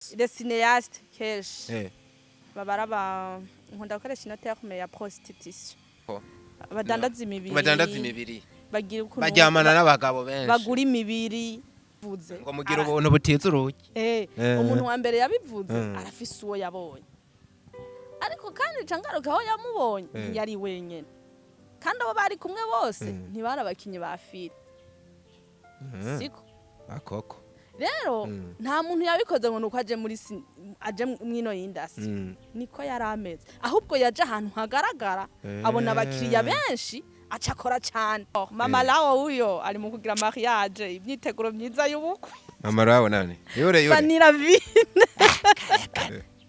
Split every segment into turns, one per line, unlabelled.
Les cinéastes kenshi baba ari aba, nkunda gukoresha ino terme ya prostitution.
Oh.
Badandaza imibiri.
Badandaza imibiri.
Bagira ukuntu
baryamana n'abagabo benshi.
Bagura imibiri vuze.
Ngo mugira ubuntu butiza urugi.
Umuntu wa mbere yabivuze arafise uwo yabonye, ariko kandi ca ngaruka aho yamubonye, ntiyari wenyene, kandi abo bari kumwe bose ntibari abakinyi ba filime, siko?
Akoko.
Rero nta muntu yabikoze ngo nuko aje muri aje mwino y'indasi, niko yari ameze, ahubwo yaje ahantu hagaragara, abona abakiriya benshi, aca akora cyane. Oh, mama Lawo uyo ari mu kugira mariage, imyiteguro myiza y'ubukwe.
Mama Lawo nani? Yure yure.
Fanira vine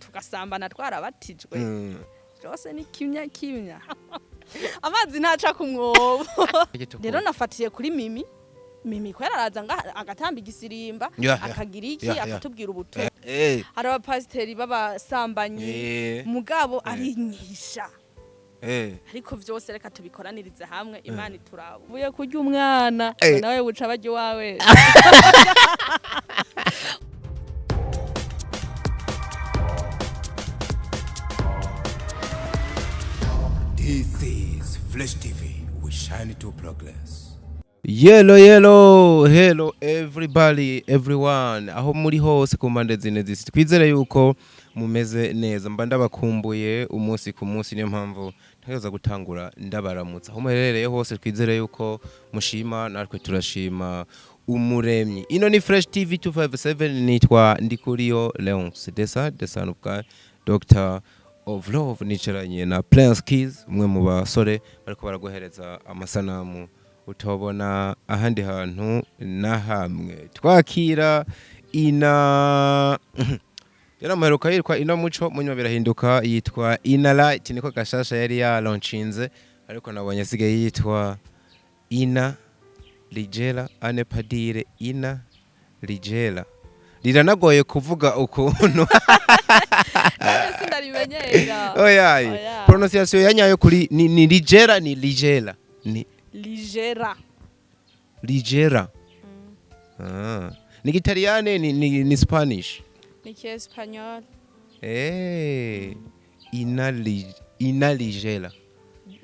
tugasambana twarabatijwe, byose ni kimya kimya, amazi ntaca ku mwobo. Rero nafatiye kuri Mimi. Mimi ko yaraza ngaha agatamba igisirimba, akagira iki, akatubwira ubutumwa. Hari abapasiteri b'abasambanyi, mugabo arinyisha. Ariko vyose reka tubikoranirize hamwe, Imana ituraba. Uvuye kurya umwana, nawe buca barya iwawe.
This is Flash TV. We shine to progress.
Yelo yelo, hello everybody, everyone, aho muri hose ku mpande zine zisi, twizere yuko mumeze neza. Mba ndabakumbuye umunsi ku munsi, niyo mpamvu ntegereza gutangura ndabaramutsa aho muherereye hose. Twizere yuko mushima, natwe turashima Umuremyi. Ino ni Fresh TV 257, nitwa Ndikuriyo Leonce Desa, the son of God, Doctor of Love. Nicaranye na Prince Keys, umwe mu basore bariko baraguhereza amasanamu utobona ahandi hantu na hamwe. Twakira Ina. Yari amaheruka yitwa Ina Muco, munyuma birahinduka yitwa Ina Light, niko gashasha yari yaronshinze, ariko nabonye asigaye yitwa Ina Ligera ane padire Ina Ligera. Riranagoye kuvuga ukuntu.
Sindarimenyera.
Oya.
Oya.
Prononciation ya nyayo kuri ni Ligera, ni Ligera, ni
Ligera.
Ligera. Ah. Ni Gitaliyane, ni Spanish?
Ni kiespanyol.
Ina Ligera.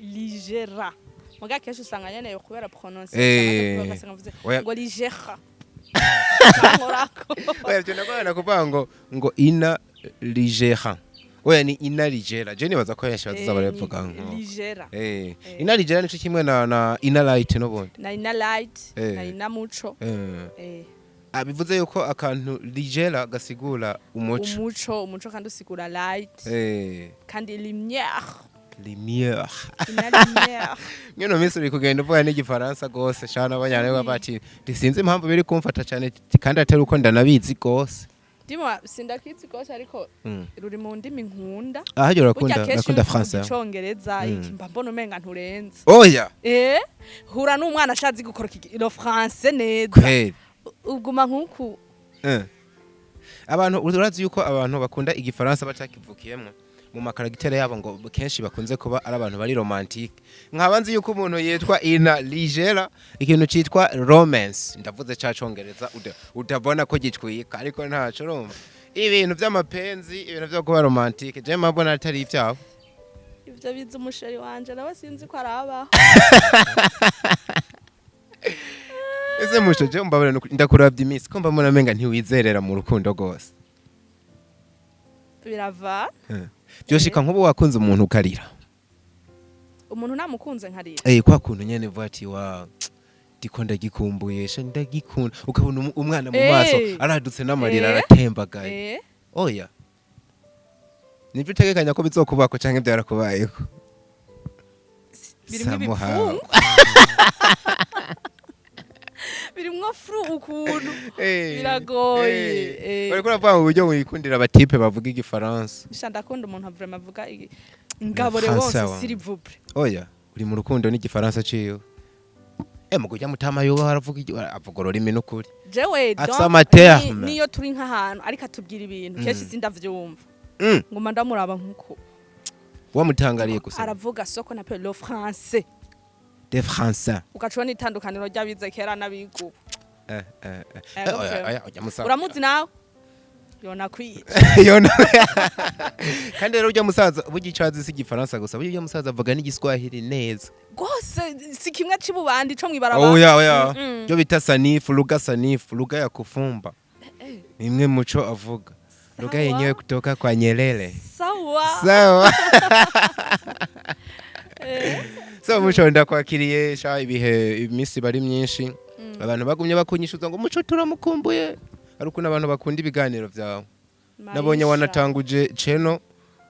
Ligera, muga kenshi usanga nyene kubera prononciation ugasanga mvuze
Oya.
ngo ligera nkorako.
Oya, byo nagorana kuvuga ngo Ina Ligera. Oya, ni Ina Ligera. Je nibaza ko benshi bazaza baravuga nko.
Ligera.
Ina Ligera nico kimwe na Ina Light n'ubundi.
Na Ina Light, na Ina Muco.
Ah, bivuze yuko akantu Ligera gasigura umuco.
Umuco, umuco kandi usigura light, kandi lumière.
Lumière.
Ina Lumière.
Mwino minsi uri kugenda uvuga n'igifaransa gose shana, abanyana bati sinzi impamvu biri kumfata cyane kandi atari uko ndanabizi gose.
Ndimo sindakizi gose, ariko ruri mu ndimi nkunda.
Ah, harya
Burya
urakunda
kenshi
urakunda
iyo uvuga
français.
icongereza, iki, mba mbona umenga nturenze.
Oya.
Hura n'umwana ashazi gukora le français neza,
Kweli.
uguma nkuku.
Abantu, urazi yuko abantu bakunda igifaransa batakivukiyemwo mu ma caractère yabo ngo kenshi bakunze kuba ari abantu bari romantique. Nkaba nzi yuko umuntu yitwa Ina Ligera, ikintu citwa romance, ndavuze ca congereza utabona ko gitwika, ariko ntaco urumva, ibintu vy'amapenzi, ibintu vyo kuba romantique, je mbona atari ivyabo.
Ivyo biza umu chéri wanje nawe, sinzi ko arabaho.
Ese musho, je mbabona ndakuravye iminsi ko mbabona menga ntiwizerera mu rukundo gose.
Birava.
Vyoshika nk'ubu wakunze umuntu ukarira?
Umuntu namukunze nkarira?
Kwa kuntu nyene vuga ati wa ndiko ndagikumbuye sha, ndagikunda, ukabona umwana mu maso aradutse n'amarira, aratembagaye. Oya, nivyo utegekanya ko bizokubako canke byarakubayeko?
Birimwo
Samuhawe.
ibipfungu, birimwo flou ukuntu. Biragoye.
Uriko uravuga mu buryo wikundira aba type bavuga igifaransa.
Sha, ndakunda umuntu vraiment avuga ngabo
Français
Leonce,
wa.
s'il vous plaît.
Oya, uri mu rukundo n'igifaransa ciwe. Mu kurya mutama yuba aravuga avuga ururimi n'ukuri.
Jewe
Afise
donc,
ama terme.
niyo turi nk'ahantu ariko atubwira ibintu, kenshi sindavyumva, nguma ndamuraba nkuko.
Wamutangariye gusa.
Aravuga soko na pe le français.
De français.
Ugaca ubona itandukaniro ry'abize kera n'abiga ubu.
Eh, eh, eh.
Ego,
Oya,
okay.
oya, oya, musa.
Uramuzi nawe? Yona kwica.
Yona. Kandi rero urya musaza burya icazi si igifaransa gusa, burya urya musaza avuga n'igiswahili neza.
Rwose si kimwe c'ibubandi co mw'ibarabara.
Oya, oya, byo bita sanifu, lugha sanifu, lugha ya kufumba, imwe muco avuga lugha yenyewe kutoka kwa Nyerere.
Sawa.
Sawa. So Muco, ndakwakiriye sha. Ibihe iminsi bari myinshi, abantu bagumye bakunyishuza ngo Muco turamukumbuye, ari ukuntu abantu bakunda ibiganiro byawe. Nabonye
Maisha.
wanatanguje channel,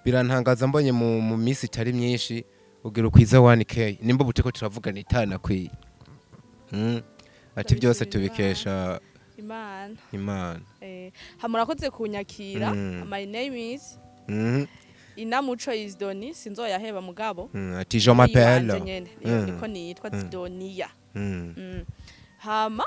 birantangaza. Mbonye mu minsi itari myinshi ugira ukwiza 1K, nimba buteko turavugana itanakwiye. Ati byose
Ndabishimira.
tubikesha
Imana.
Imana.
Murakoze kunyakira. My name is Inamuco Isdoni, sinzoyaheba mugabo.
Ati je m'appelle
Iwanje nyene niko nitwa, Zidonia. Hama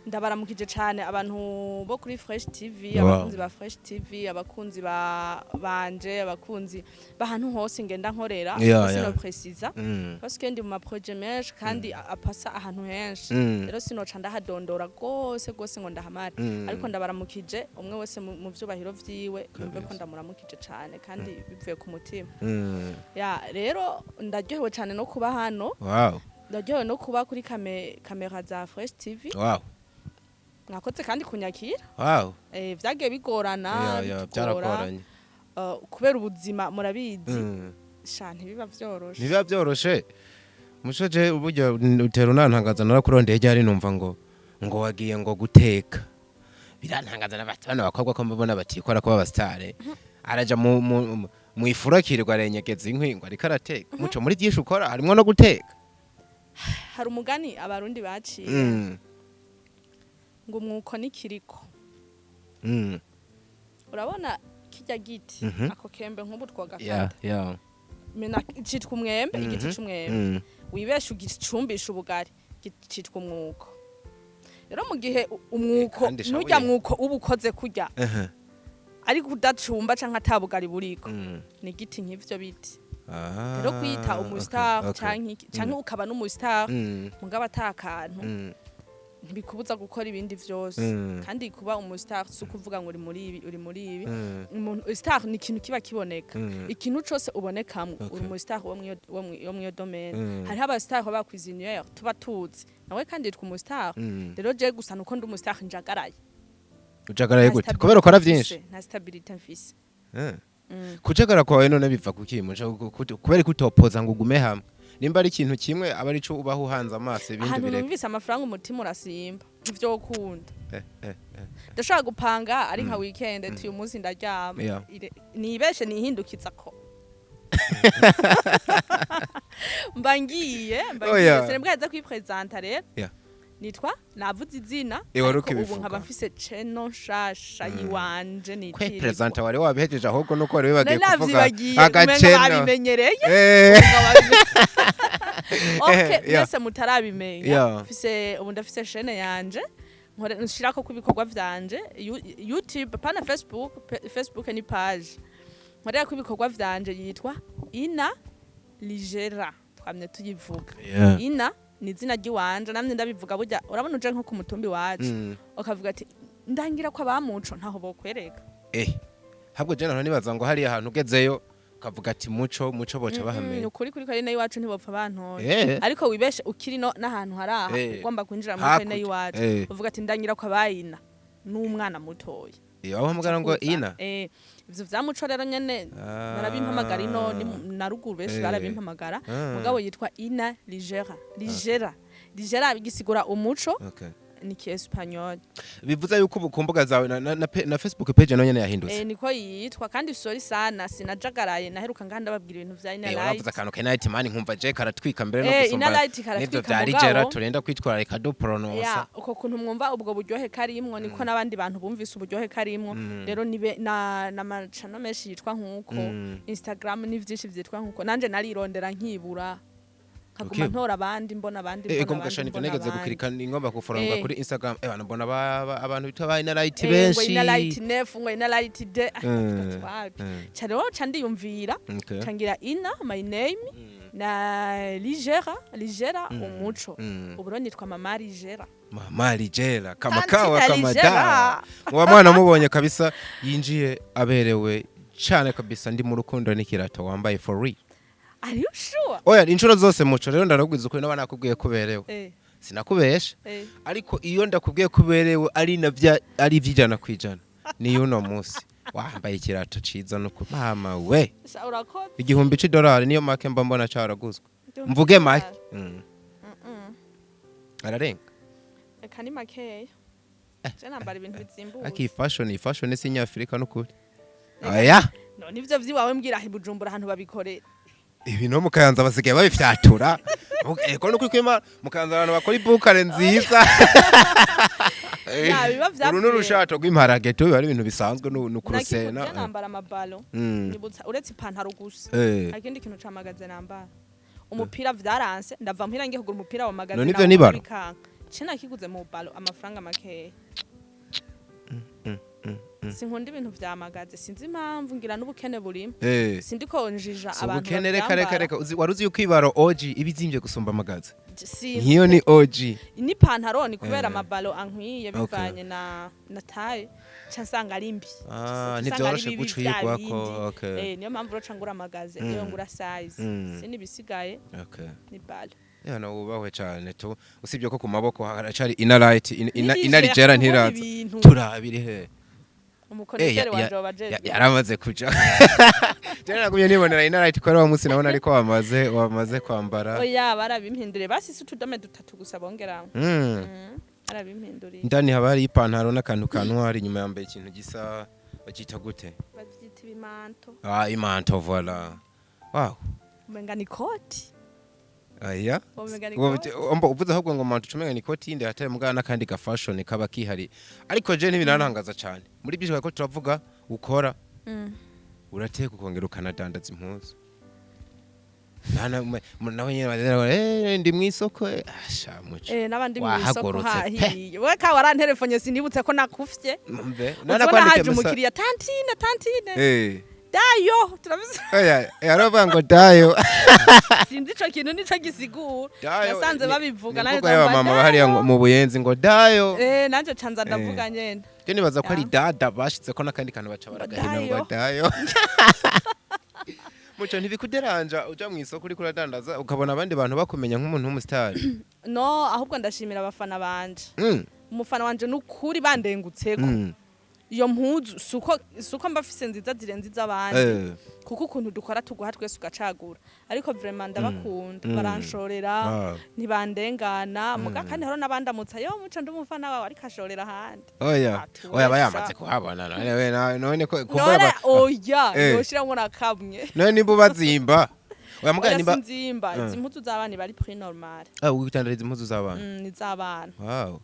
ndabaramukije cane abantu bo kuri Fresh TV, abakunzi ba Fresh TV, abakunzi ba banje, abakunzi bahantu hose ngenda nkorera. Sino précisa parce que ndi mu ma projets menshi kandi apasa ahantu henshi. Rero sinoca ndahadondora gose gose ngo ndahamare, ariko ndabaramukije umwe wese mu vyubahiro vyiwe, yumve ko ndamuramukije cane kandi bivuye ku mutima. Ya, rero ndaryohewe cane no kuba hano. Ndaryohewe no kuba kuri caméra za Fresh TV. Mwakoze kandi kunyakira. Vyagiye bigorana,
Yeah,
bitugora.
Byarakoranye.
Kubera ubuzima murabizi. Sha, ntibiba vyoroshe.
Ntibiba byoroshe. Muco, je uburyo utera unantangaza, narakurondeye ryari, numva ngo wagiye ngo guteka, birantangaza. N'abati bano bakobwa ko mbona batikora kuba abasitare, araja mu ifurakirwa, arenyegeza inkwi ngo ariko arateka. Muco, muri byinshi ukora harimwo no guteka?
Hari umugani abarundi baciye ngo umwuko n'ikiriko. Urabona kirya giti, ako kembe nk'ubu twogafata, mena citwa umwembe, igiti c'umwembe. Wibesha ugicumbisha ubugari, citwa umwuko. Rero mu gihe umwuko
Kandi shabuye.
nurya mwuko uba ukoze kurya ariko udacumba canke atabugari buriko, ni igiti nk'ivyo biti. Rero kwita umustar canke canke ukaba n'umustar mugabo ata kantu, ntibikubuza gukora ibindi vyose. Kandi kuba umustar si ukuvuga ngo uri muri ibi, uri muri ibi. Umuntu star ni ikintu kiba kiboneka, ikintu cose ubonekamwo uri umustar wo mwiyo domaine. Hariho abastar baba cuisinière tuba tuzi, nawe kandi yitwa umustar. Rero je gusa nuko ndi umustar njagaraye.
Ujagaraye
Nta
gute?
stability
Kubera ukora vyinshi?
mfise, nta stability mfise.
Kujagara kwawe none biva kuki, Muco? Kubera ko utopoza ngo ugume hamwe, nimba ari ikintu kimwe aba arico ubaho uhanze amaso, ibindi
Ahantu
bireka.
numvise amafaranga umutima urasimba, ivyo ukunda. Ndashobora gupanga ari nka weekend, ati uyu munsi ndaryama. Nibeshe nihindukiza ko mba ngiye, mba
Oh,
ngiye. Sinibwaza kwipresenta rero. Nitwa, navuze izina,
Wari
ariko ubu
ukibivuga.
nkaba mfise chaîne nshasha yiwanje nitirirwa.
Kwipresenta wari wabihejeje, ahubwo nuko wari wibagiye
Nari
kuvuga
navyibagiye, umenga
agaceno.
babimenyereye. Okay, mwese mutarabimenya, mfise ubu, ndafise chaîne yanje nshirako ku ibikorwa vyanje, YouTube, pana Facebook. Facebook ni page nkorera ko ibikorwa vyanje, yitwa Ina Ligera, twamye tuyivuga. Ina ni izina ry'iwanje, namye ndabivuga. Burya urabona uje nko ku mutumbi wacu, ukavuga ati ndangira ko abamuco, ntaho bokwereka.
Habwo je nahora nibaza ngo hariya ahantu ugezeyo ukavuga ati Muco, Muco, boca
Ni
bahamenya.
ukuri kuri karine y'iwacu ntibopfa bantoye. Ariko wibeshe ukiri no n'ahantu hari aha, ugomba kwinjira muri
Hakurya.
karine y'iwacu, uvuga ati ndangira ko abayina n'umwana mutoya.
Aho hamagara ngo Ina.
Ivyo vya Muco rero nyene barabimpamagara ino na ruguru benshi barabimpamagara. Mugabo yitwa Ina Ligera. Ligera, Ligera gisigura umuco. Ni kiespanyol.
Bivuze yuko ubu ku mbuga zawe na Facebook page nayo nyene yahindutse.
Niko yitwa. Kandi sorry sana, sinajagaraye, naheruka ngaha ndababwira ibintu vya Ina Light.
Waravuze akantu ka Night Man, nkumva je karatwika mbere no
Ina
gusumba
Light
n'ivyo
karatwika,
vya
mugabo.
Ligera turenda kwitwararika dupronosa.
Ya, uko kuntu mwumva ubwo buryohe karimwo, niko n'abandi bantu bumvise uburyohe karimwo. Rero nibe na macano menshi yitwa nkuko, Instagram ni vyinshi vyitwa nkuko, nanje narirondera nkibura, nkaguma ntora abandi, mbona abandi,
Ego
mbona abandi,
mugashana ivyo
mbona
nigeze
abandi.
gukirika, ni ngomba kuforonga kuri Instagram, bantu mbona abantu bitwa ba Ina Light
Ngo
benshi.
Ina Light nef, ngo Ina Light de, wapi. Ca rero ca ndiyumvira, ca ngira Ina my name. Na Ligera, Ligera Umuco. Ubu rero nitwa Mama Ligera.
Mama Ligera kama
Tantine
kawa kama
Ligera.
dawa. Wa mwana mubonye kabisa yinjiye aberewe cyane kabisa. Ndi mu rukundo n'ikirato wambaye, for real.
Are you sure?
Oya, inshuro zose, Muco, rero ndarabwiza ukuri, n'aba nakubwiye ko uberewe, sinakubesha. Ariko iyo ndakubwiye ko uberewe ari navya ari ivy'ijana ku ijana, niyo uno munsi wambaye ikirato ciza no ku mama we.
Sha, urakoze.
$1000 niyo make mba mbona caraguzwe, mvuge make. Ararenga.
Eka, ni makeya, je nambara ibintu bizimbutse.
Aki fashion, fashion si nyafrika nukuri, oya.
None ivyo vyiwawe mbwira, aho i Bujumbura ahantu babikorera.
Ibi no mu Kayanza basigaye babifyatura. Ego, nukuri kw'Imana, mu Kayanza abantu bakora ibukare nziza.
Ya, biba
Uru
vyapfuye.
n'urushato rw'imparage tu, biba ari ibintu bisanzwe nukurusena.
Je nambara amabalo. Nibutsa uretse ipantaro gusa, nta kindi kintu ca magasin nambara. Umupira vyaranse, ndava muhira ngiye kugura umupira wa magasin.
None ivyo ni ballon?
Ce nakiguze mu ballon amafaranga makeya. Sinkunda ibintu vya magasin, sinzi impamvu, ngira n'ubukene burimo. Sindiko njija
Si
abantu
ubukene, reka reka.
bavyambara.
Reka, wari uzi yuko ibaro OG iba izimvye gusumba magasin?
Si
Nk'iyo ni OG.
N'ipantaro ni kubera amaballon ankwiye, bivanye na taille, ca nsanga ari mbi.
Ah,
Ca nsanga ari
ntivyoroshe
bibi
guca
vya
uyigwako,
bindi. Niyo mpamvu roca ngura magasin iyo ngura size. Sinibisigaye ni ballon.
Yana wubahwe cyane tu, usibye ko ku maboko haracari ina light ina
Nirije
ina Ligera
kubona
ntiraza.
ibintu.
Turabiri he?
Umukoreshere wanje wabajejwe.
Yaramaze kuja. Jana nagumye nibonera ina light ko ari wa munsi nabona, ariko wamaze kwambara.
Oya, barabimpinduriye, basise utudome dutatu gusa bongeramo. Barabimpinduriye.
Indani haba hari ipantaro n'akantu ka noir, inyuma yambaye ikintu gisa, bacyita gute?
Bavyita ibimanto.
Ah, imanto, voilà, wow.
Umenga ni koti.
Aya.
Umenga ni koti.
Ombo uvuze ahubwo ngo manto, ucumenga ni koti yindi hatari mugana n'akandi ga fashion kaba kihari, ariko je ntibinantangaza cyane muri byinshi ko turavuga ukora. Urateka ukongera ukanadandaza impuzu. Nawe nyene bazira ngo, ndi mw'isoko, asha Muco.
N'abandi mw'isoko.
Wahagurutse pe.
Hahiye we ka waranterefonye, sinibutse ko nakufye.
Mbe
Uzobona haje umukiriya, tantine, tantine, dayo turabizi.
Oya, yaravuga ngo dayo.
Sinzi ico kintu nico gisigura.
Dayo,
Nasanze babivuga
ni
nanje
imvugo y'abamama bahariya ngo mu Buyenzi ngo dayo.
Nanje canza ndavuga nyene.
Je nibaza ko ari
Ya.
dada bashitse ko n'akandi kantu baca baragahina ngo
Dayo.
dayo. Muco, ntibikuderanja uja mw'isoko uriko uradandaza ukabona abandi bantu bakumenya nk'umuntu w'umusitari?
No, ahubwo ndashimira abafana banje. Umufana wanje nukuri bandengutseko. Iyo mpuzu suko mba fise nziza zirenze iz'abandi, kuko ukuntu dukora tuguha twese ugacagura, ariko vraiment ndabakunda. Baranshorera, ntibandengana muga, kandi hariho n'abandamutsa: "Yo Muco, ndi umufana wawe," ariko ashorera ahandi.
Oya.
Ati,
Oya, aba
wesha.
yamaze kuhabona none we none ko kumbura
None oya, yoshiramwo na kamwe.
None nimba ubazimba, oya muga
Oya,
nimba
sinzimba. Izi mpuzu z'abana bari prix normal.
Ah, ugitandariza impuzu z'abana?
Ni iz'abana.
Wow.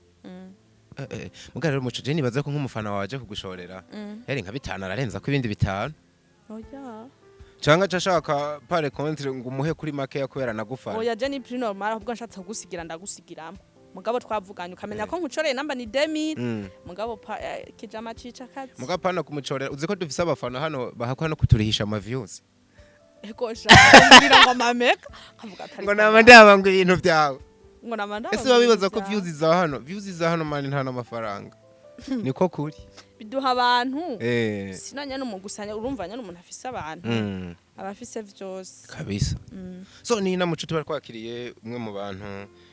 Muga rero Muco, je nibaza ko nk'umufana waje kugushorera yari nka 5 ararenza ko ibindi 5,
Oya.
canke aca ashaka par contre ngo umuhe kuri makeya kubera nagufana.
Oya, je ni prix normal, ahubwo nshatse kugusigira ndagusigiramo, mugabo twavuganye ukamenya ko nkucoreye namba ni 2000. Mugabo pa, kijama cica kazi.
Muga pana kumucorera, uzi ko dufise abafana hano bahakwa no kuturihisha ama views?
Ego sha, mbwira ngo mameka nkavuga atari
Ngo nama ndaba ngo ibintu byawe.
Ngo nama ndaba.
Ese babibaza ko views za hano, views za hano mani nta n'amafaranga, niko kuri.
Biduha abantu. Sinanya n'umugusanya, urumva nyene umuntu afise abantu, aba afise vyose.
Kabisa. So ni na Muco, tuba twakiriye umwe mu bantu,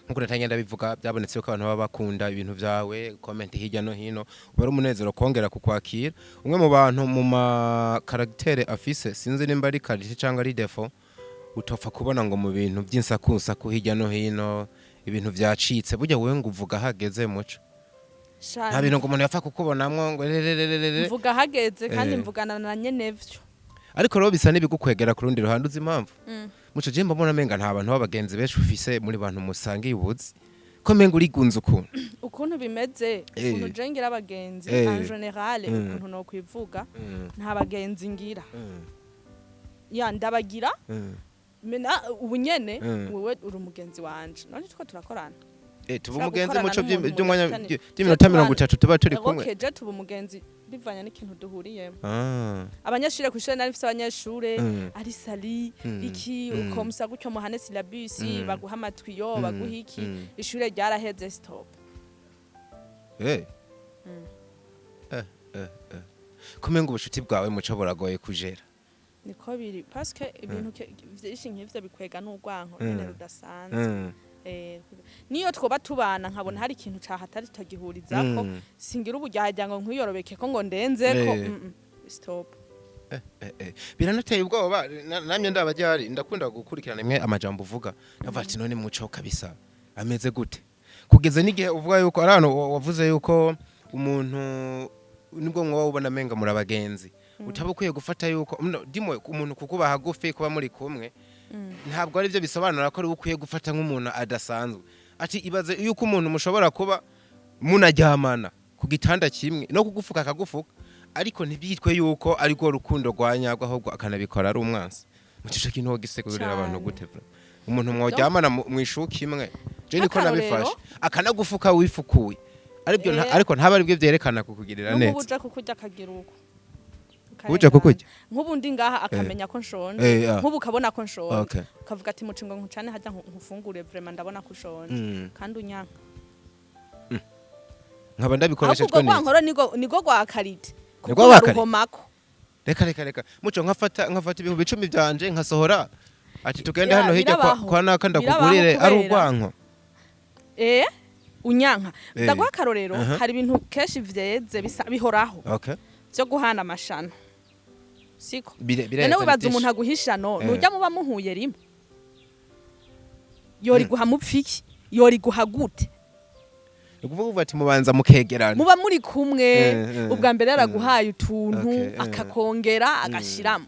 nkuko natangiye ndabivuga, byabonetse ko abantu baba bakunda ibintu byawe, comment hirya no hino, uba ari umunezero kongera kukwakira. Umwe mu bantu mu ma caractère afise, sinzi nimba ari qualité cyangwa ari défaut, utopfa kubona ngo mu bintu by'insakusaku hirya no hino ibintu byacitse. Burya wowe ngo uvuga hageze, Muco?
Sha,
Nta bintu ngo umuntu yapfa kukubonamwo ngo rerererere.
Mvuga hageze kandi mvugana na nyenevyo.
Ariko rero bisa n'ibigukwegera ku rundi ruhande. Uzi impamvu? Muco, je mbona menga nta bantu b'abagenzi benshi ufise muri bantu musangiye ubuzi, ko menga urigunze ukuntu.
Ukuntu bimeze, ukuntu je ngira abagenzi, en général, ukuntu nokwivuga, nta bagenzi ngira. Ya, ndabagira. Mena ubu nyene, wewe uri umugenzi wanje, none tuko turakorana.
Tuba
Ushobora
umugenzi
gukorana
muco
n'umuntu
by'umwanya
mudafitanye-
by'iminota
Je
30 tuba turi kumwe.
Okay, je tuba umugenzi bivanye n'ikintu duhuriyemo. Abanyeshure kw'ishure, nari mfise abanyeshure ari sali iki ukomsa gutyo, muhane syllabus, baguha amatwiyo, baguha iki. Ishure ryaraheze, stop.
Kumenga ubucuti bwawe, muco, buragoye kujera.
Niko biri, parce que ibintu vyinshi nk'ivyo bikwega n'urwanko nyene rudasanzwe. Niyo twoba tubana nkabona hari ikintu cahatari tutagihurizako, singira uburyarya ngo nkwiyorobeke ko ngo ndenzeko. Stop.
Biranateye ubwoba. Namye ndaba ryari ndakunda gukurikirana imwe amajambo uvuga, ndavuga ati: "None muco kabisa ameze gute?" Kugeza n'igihe uvuga yuko ari ahantu wavuze yuko umuntu nibwo mwoba ubona amenga muri abagenzi, utaba ukwiye gufata yuko dimwe umuntu kukuba hagufi, kuba muri kumwe, ntabwo ari byo bisobanura ko ari ukwiye gufata nk'umuntu adasanzwe. Ati ibaze yuko umuntu mushobora kuba munaryamana ku gitanda kimwe, no kugufuka akagufuka, ariko ntibyitwe yuko ari rwo rukundo rwa nyarwo, ahubwo akanabikora ari umwansi. Muco, kintu wogisigurira abantu
Cane.
gute bro? Umuntu mworyamana mw'ishuka imwe, je niko
Nk'akarorero.
nabifashe, akanagufuka wifukuye, aribyo ariko ntaba aribyo byerekana kukugirira
N'ubu
neza.
uja kukurya akagira uko.
Uja kukurya?
Nk'ubu ndi ngaha akamenya ko nshonje. Nk'ubu ukabona ko nshonje, ukavuga ati: "Muci ngo nkucane hajya nkufungure, vraiment ndabona ko ushonje." Kandi unyanka.
Nkaba ndabikoreshejwe
Ahubwo
neza.
rwankoro nigo rwa qualité.
Nirwo rwa qualité?
Ruhomako.
Reka, reka, reka, muco, nkafata 10,000 byanje nkasohora ati: "Tugende
Ya,
hano hirya kwa,
birabaho.
kwa naka
Birabaho
ndakugurire," ari
kubera-
urwanko.
Unyanka. Ndaguha akarorero. Hari ibintu kenshi vyeze bisa bihoraho vyo guhana amashano, siko?
Bireza.
None wibaza
Bitishe.
umuntu aguha ishano, nujya muba muhuye rimwe, yoriguha mupfiki? Yoriguha gute?
Ni ukuvuga uvuga ati mubanza mukegerana.
Muba muri kumwe ubwa mbere, yaraguhaye utuntu, akakongera agashiramo.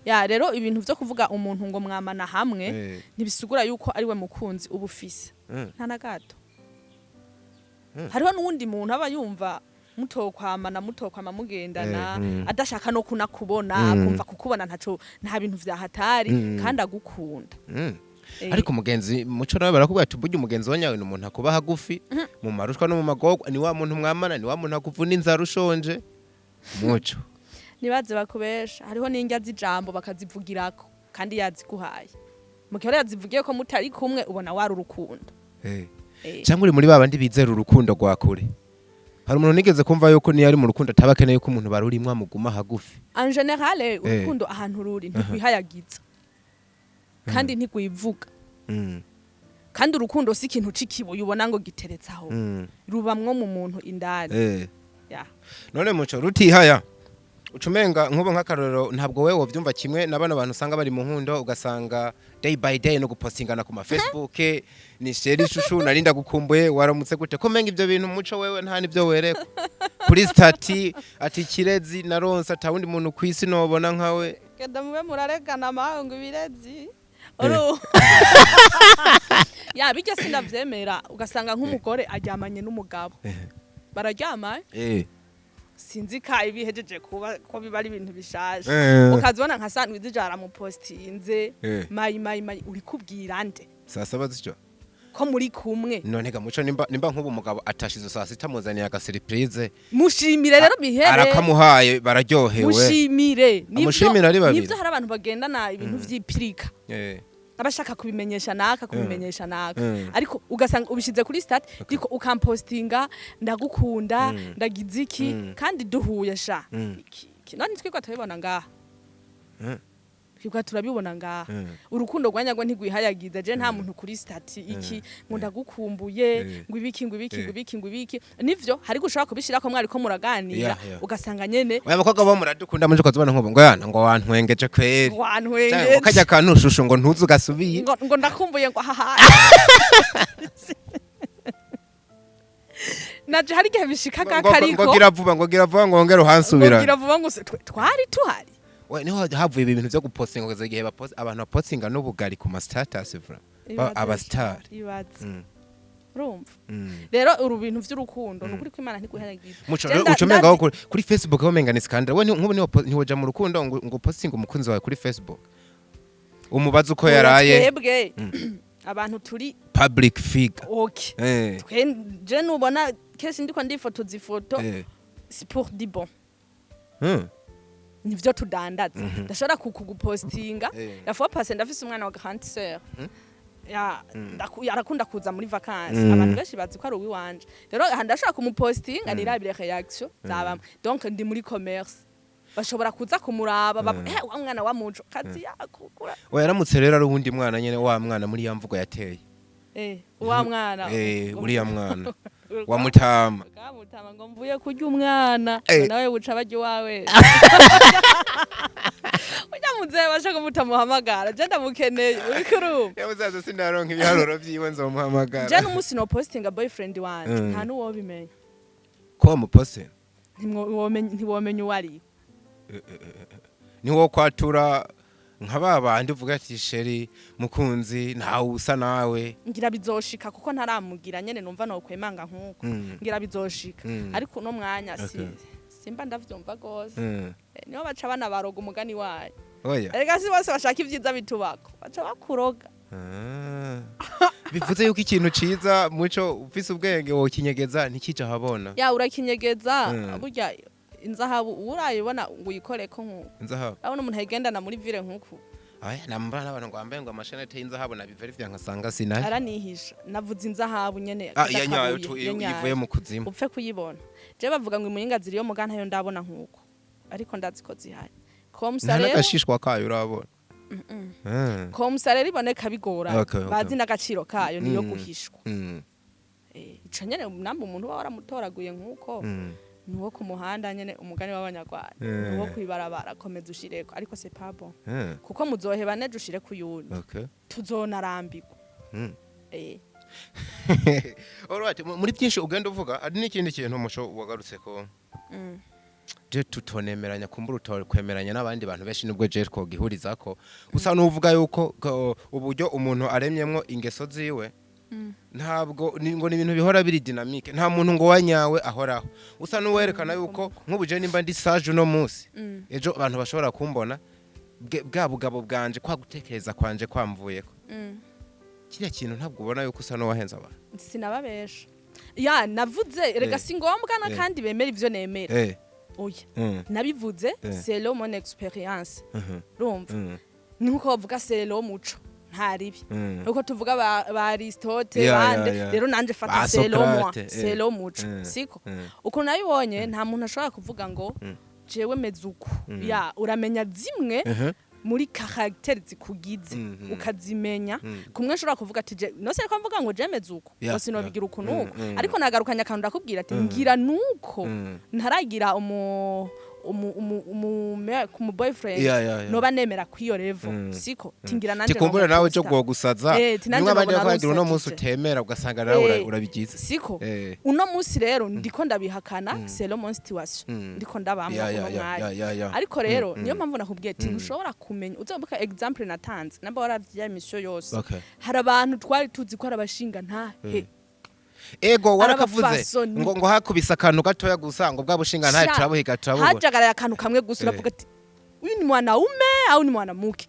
Ya, rero ibintu vyo kuvuga umuntu ngo mwamana hamwe ntibisigura yuko ari we mukunzi uba ufise. Nta na gato. Hariho n'uwundi muntu aba yumva mutokwamana, mutokwama mugendana, adashaka no kunakubona, akumva kukubona ntaco, nta bintu vyahatari, kandi agukunda.
Ariko umugenzi, muco, nawe barakubwira ati burya umugenzi wa nyawe ni umuntu akuba hagufi mu marushwa no mu magorwa, ni wa muntu mwamana, ni wa muntu akuvuna inzara ushonje, muco.
Nibaze bakubesha. Hariho n'indya z'ijambo bakazivugirako kandi yaziguhaye. Mu gihe rero yazivugiye ko mutari kumwe, ubona wari urukundo.
Cyangwa uri muri ba bandi bizera urukundo rwa kure? Hari umuntu nigeze kumva yuko niyo ari mu rukundo ataba akeneye ko umuntu barurimwo amuguma hagufi.
En général, urukundo ahantu ruri ntigwihayagiza kandi ntigwivuga. Kandi urukundo si ikintu c'ikibuye ubona ngo giteretse aho. Rubamwo mu muntu indani. Ya.
None muco, rutihaya ucumenga nk'ubu nk'akarorero, ntabwo wewe wovyumva kimwe na bano bantu usanga bari mu nkundo, ugasanga day by day no gupostingana ku ma Facebook: "Ni chéri, chouchou, narinda gukumbuye, waramutse gute?" Ko menga ivyo bintu, muco, wewe nta nivyo wereka kuri statut, ati: "Kirezi naronse, ata wundi muntu kwisi nobona nkawe."
Genda mube muraregana mawe ngo ibirezi. Uru ya bijya sinavyemera. Ugasanga nk'umugore aryamanye n'umugabo, bararyama, sinzi ka ibihejeje kuba ko biba ari ibintu bishaje, ukazibona nka sandwich aramupostinze: "My, my, my." Uri kubwira nde?
Saa 7 z'ijoro.
Ko muri kumwe.
None ga muco, nimba nk'ubu umugabo atashize saa 6 amuzaniye aga surprise,
Mushimire rero bihere.
arakamuhaye, bararyohewe.
Mushimire.
Amushimire ari babiri.
Nivyo, hari abantu bagendana ibintu vy'ipirika, abashaka kubimenyesha naka, kubimenyesha naka, ariko ugasanga ubishize kuri statut, ariko ukampostinga: "Ndagukunda, ndagize iki," kandi duhuye sha. None twigwa turabibona ngaha. Twigwa turabibona ngaha. Urukundo rwa nyarwo ntigwihayagiza. Je nta muntu kuri statut iki ngo ndagukumbuye, ngo ibiki, ngo ibiki, ngo ibiki, ngo ibiki. Nivyo, hari gushobora kubishirako mwariko muraganira, ugasanga nyene.
Oya, abakobwa bo muradukunda muje, ukazibona nk'ubu ngo yana ngo wantwengeje kweri. Canke ngo
Wantwengeje.
Kajya kantu shushu ngo ntuze ugasubiye.
Ngo ndakumbuye, ngo haha. Naje hari igihe bishika kakariko.
Ngo gira vuba, ngo gira vuba, ngo wongere uhansubira.
Ngo gira vuba, ngo twari tuhari.
We niho havuye ibi bintu byo gupostinga, kugeza igihe bapost abantu bapostinga n'ubugari ku ma status vra aba star.
Ibaze. Urumva rero uru bintu vy'urukundo, ni ukuri ko Imana ntiguheragiza.
Muco,
Je
uco umenga
ndazi-
kuri Facebook ho umenga ni scandal. We nk'ubu ntiwoja mu rukundo ngo postinge umukunzi wawe kuri Facebook, umubaze uko
Oya,
yaraye?
Twebwe Abantu turi
Public figure.
Okay. Twe je nubona kenshi ndiko ndifotoza ifoto, c'est pour du bon. Nivyo tudandaza. Ndashobora kukugupostinga. La fois passée ndafise umwana wa grande sœur ya arakunda kuza muri vacances. Abantu benshi bazi ko ari uwiwanje. Rero aha ndashobora kumupostinga nirabire réaction zabamwe. Donc ndi muri commerce, bashobora kuza kumuraba, eh, wa mwana wa Muco kazi yako kura.
Oya, yaramutse rero ari uwundi mwana nyene, wa mwana muri ya mvugo yateye.
Eh, wa mwana.
Uriya mwana wa mutama.
Kamutama ngo mvuye kurya umwana. Nawe buca barya iwawe. Ujya muzehe bashaka mutamuhamagara, je ndamukeneye, uriko urumva?
Yamuzaza sindaronka ibiharuro vyiwe, nzomuhamagara.
Je n'umunsi no postinga boyfriend wanje, nta n'uwobimenya.
Ko wamuposte?
Ntiwomenya uwo ari.
Niwo kwatura nka ba bandi uvuga ati chéri, mukunzi, ntawe usa nawe.
Ngira bizoshika kuko ntaramugira nyene numva nokwemanga nkuko. Ngira bizoshika. Ariko uno mwanya si simba ndavyumva gose. Niho baca banabaroga umugani wayo.
Oya.
Erega si bose bashaka ivyiza bitubako, baca bakuroga.
Ah. Bivuze yuko ikintu ciza, Muco, ufise ubwenge wokinyegeza ntikije ahabona.
Ya, urakinyegeza. Burya inzahabu urayibona ngo uyikoreko nkuko.
Inzahabu.
Urabona umuntu ayigendana muri ville nkuku.
Aya nambara n'abantu ngo bambaye ngo amashenete y'inzahabu na biveri vya nkasanga sinayo.
Aranihisha, navuze inzahabu nyene.
Ah, iya nyayo.
Kakabuye, iya nyayo.
Ivuye mu kuzimu.
Upfe kuyibona. Je bavuga ngo imuyinga ziriyo, muga ntayo ndabona nkuko, ariko ndazi ko zihari.
Nta
Comme ça rero
n'agashishwa kayo urabona.
Comme ça rero iboneka bigora. Bazi n'agaciro kayo, niyo guhishwa. Ico nyene namba umuntu uba waramutoraguye nkuko, nuwo ku muhanda nyene, umugani w'abanyarwanda, nuwo kwibarabara, komeza ushireko, ariko c'est pas bon, kuko muzoheba nejo ushire kuyundi. Tuzonarambirwa.
Alright, muri byinshi ugenda uvuga hari n'ikindi kintu, Muco, wagarutse ko je tutonemeranya, kumbura utokwemeranya n'abandi bantu benshi, nubwo je twogihurizako. Usa n'uvuga yuko uburyo umuntu aremyemwo ingeso ziwe, ntabwo ngo ni ibintu bihora biri dynamique, nta muntu ngo wanyawe ahoraho. Usa n'uwerekana yuko nk'ubu je nimba ndi sage uno munsi, ejo abantu bashobora kumbona bwa bugabo bwanje, kwa gutekereza kwanje kwamvuyeko. Kiriya kintu ntabwo ubona yuko usa n'uwahenze abantu?
Sinababesha, ya navuze erega si ngombwa na kandi bemera ivyo nemera. Oya. Nabivuze selon mon expérience. Urumva, nuko bavuga selon muco nta ribi, nuko tuvuga ba Aristote, bande. Rero nanje fata
Ba
selon moi,
Socrate,
selon muco, siko? Ukuntu nabibonye, nta muntu ashobora kuvuga ngo jewe meze uku. Ya, uramenya zimwe muri caractère zikugize, ukazimenya. Kumwe nshobora kuvuga ati je no se ko mvuga ngo je meze uku, ngo sinobigira uku nuku. Ariko nagarukanye akantu ndakubwira ati ngira nuko ntaragira umu boyfriend noba nemera kwiyo level, siko? Tingira nanje
Tikumbura nawe cyo
nomuposta.
gwogusaza.
Tinanje
Nimwe abandi
nobona
bakwagira uno munsi
aronsajije.
utemera, ugasanga nawe urabigize.
Siko?
Eh.
Uno munsi rero ndiko ndabihakana selon mon situation, ndiko ndabamwa uno mwanya. Ariko rero niyo mpamvu nakubwiye ati ntushobora kumenya. Uzobuka exemple natanze, namba waravye mission yose, hari abantu twari tuzi ko ari abashinga ntahe.
Ego, warakavuze.
Arabafasoni.
Ngo hakubise akantu gatoya gusa, ngo bwa bushinga ntahe
Sha,
turabuhiga turabubona.
Hajagaraye akantu kamwe gusa, uravuga ati uyu ni mwanaume au ni mwanamke?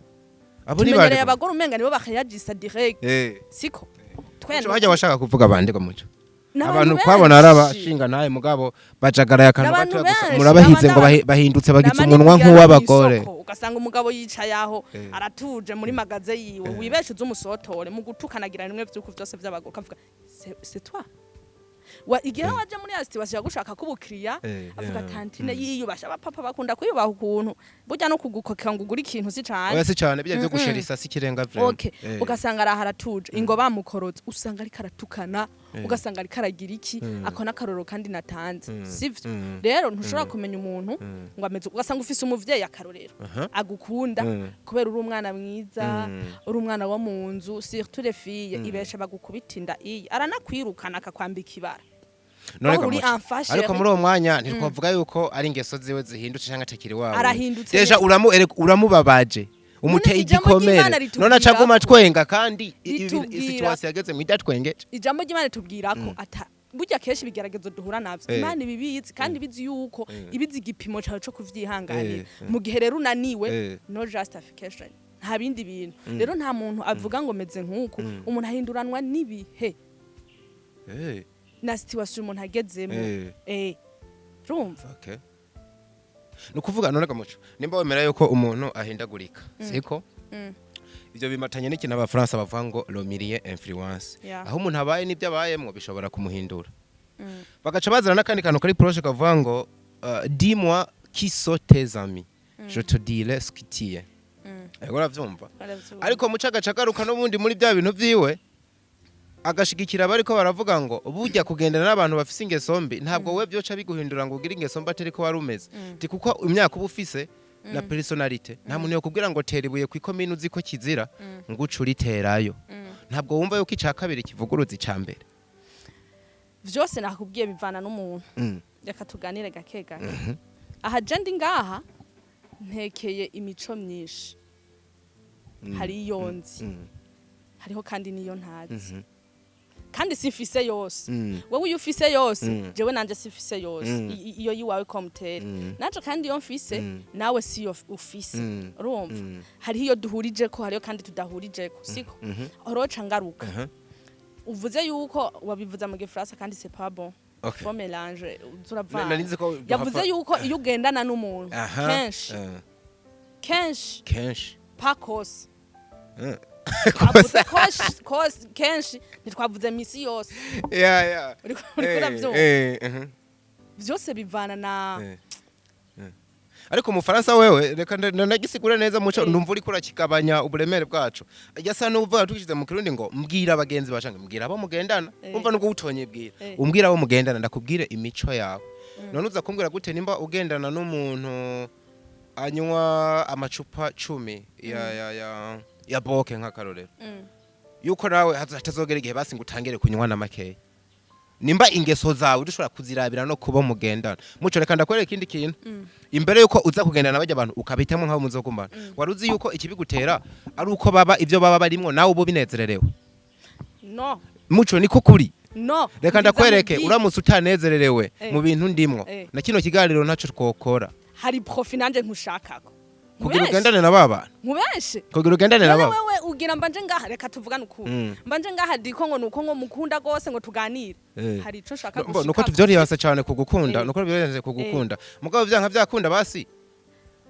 Abo ni
Tumenyereye
bande?
abagore umenga nibo bakayagisa direct, siko?
Muco, hajya washaka kuvuga bande ko, Muco?
N'abantu
Abantu twabona ari
benshi.
abashinga ntahe, mugabo bajagaraye akantu
N'abantu
gatoya gusa,
benshi,
murabahize ngo bahindutse bagize
Nama
umunwa
nibwira no
nk'uw'abagore.
mw'isoko, ugasanga umugabo yicaye aho aratuje muri magasin yiwe, wibeshe uze umusotore mu gutukanagira rimwe vy'uko vyose vy'abagore, ukavuga c'est toi wa igihe waje muri ya situation gushaka kubukiriya. Avuga tantine yiyubasha, abapapa bakunda kwiyubaha ukuntu burya no kugukokera ngo ugure ikintu si cane.
Oya, si cane, bijya byo gusherisa si ikirenga vraiment.
Okay, ugasanga araha aratuje, ingo bamukorotse, usanga ariko aratukana, ugasanga ariko aragira iki. Ako n'akarorero kandi natanze, sivyo? Rero ntushobora kumenya umuntu ngo ameze, ugasanga ufise umuvyeyi, akarorero, agukunda kubera uri umwana mwiza, uri umwana wo mu nzu, surtout les filles, ibesha bagukubita inda iyi aranakwirukana akakwambika ibara.
None
Aho uri
Muco,
enfant
ariko
chéri.
muri uwo mwanya ntitwavuga yuko ari ingeso ziwe zihindutse cyangwa atakiri wawe?
Arahindutse
Déjà
nyene.
uramubabaje, umuteye
Ijambo ry'Imana
igikomere,
ritubwira
none acaguma twenga kandi situation yageze mu idatwengeje.
Ijambo ry'Imana ritubwira ko ata burya kenshi ibigeragezo duhura navyo, Imana ibibizi, kandi ibizi yuko ibizi igipimo cawe co kuvyihanganira. Mu gihe rero unaniwe, no justification, Nta bindi bintu. Rero nta muntu avuga ngo meze nk'uku. Umuntu ahinduranwa n'ibihe na situation umuntu agezemo. Urumva?
Okay. Ni ukuvuga none gamuco, nimba wemera yuko umuntu ahindagurika, siko? Ibyo bimatanye n'ikintu Abafaransa bavuga ngo le milieu influence, aho umuntu abaye n'ibyo abayemwo bishobora kumuhindura. Bagaca bazana n'akandi kantu kari proche kavuga ngo dis-moi qui sont tes amis, je te dirai ce que tu es. Ego, uravyumva?
Baravyumva.
Ariko muco agaca agaruka n'ubundi muri bya bintu vyiwe, agashigikira bariko baravuga ngo burya kugendana n'abantu bafise ingeso mbi ntabwo we byoca biguhindura ngo ugire ingeso mbi atari ko wari umeze. Ti kuko imyaka uba ufise na personnalité, nta muntu yokubwira ngo tera ibuye ku ikomine uzi ko kizira ngo uce uriterayo. Ntabwo wumva yuko ica kabiri kivuguruza ica mbere?
Vyose nakubwiye bivana n'umuntu. Reka tuganire gake gake. Aha je ndi ngaha ntekeye imico myinshi. Hari iyo nzi, hariho kandi n'iyo ntazi, kandi simfise yose. Wowe iyo ufise yose, jewe nanje simfise yose. Iyo yiwawe komutere, nanje kandi iyo mfise, nawe siyo ufise. Urumva? Hariho iyo duhurijeko, hariho kandi tudahurijeko, siko? Horoca ngaruka. Uvuze yuko wabivuze mu gifaransa kandi c'est pas bon. Faut mélanger, uzuravanga.
Nari nzi ko
Yavuze yuko iyo ugendana n'umuntu kenshi, kenshi,
kenshi,
pas kose. Twavuze kose, kenshi, ntitwavuze misi yose.
Ya.
Uriko uravyumva?
Mhm.
Vyose bivana na
Ariko umufaransa wewe, reka ndagisigura neza muco. Ndumva uriko urakigabanya uburemere bwacu. Yasa n'uvuga tugishize mu Kirundi ngo mbwira abagenzi bacange, mbwira abo mugendana. Umva, nubwo utonye bwira, umbwira abo mugendana ndakubwire imico yawe. None uza kumbwira gute nimba ugendana n'umuntu anywa amacupa 10 ya boke nk'akarorero, yuko nawe hatazogera igihe basi ngo utangire kunywa na makeya, nimba ingeso zawe udushobora kuzirabira no kuba mugendana? Muco, reka ndakwereka ikindi kintu. Imbere yuko uza kugendana bajya abantu ukabitamo nk'abo muzokumbana, wari uzi yuko ikibigutera ari uko baba ibyo baba barimwo nawe uba ubinezererewe?
No.
Muco, niko kuri.
No.
Reka
Nziza
ndakwereke.
mubwire.
Uramutse utanezererewe mu bintu ndimwo, na kino kiganiro ntaco twokora.
Hari profit nanje nkushakako.
Kugira
Nkubeshe.
ugendane na ba bantu.
Nkubeshe.
Kugira ugendane na
None
ba.
wewe ugira mbanje ngaha, reka tuvugane ukuri, mbanje ngaha diko ngo nuko ngo mukunda gose ngo tuganire, hari ico nshaka
Mbo, nuko
gushikako.
tuvyoriyase cyane kugukunda, nuko tuvyoriyase kugukunda, mugabo vyanka vyakunda basi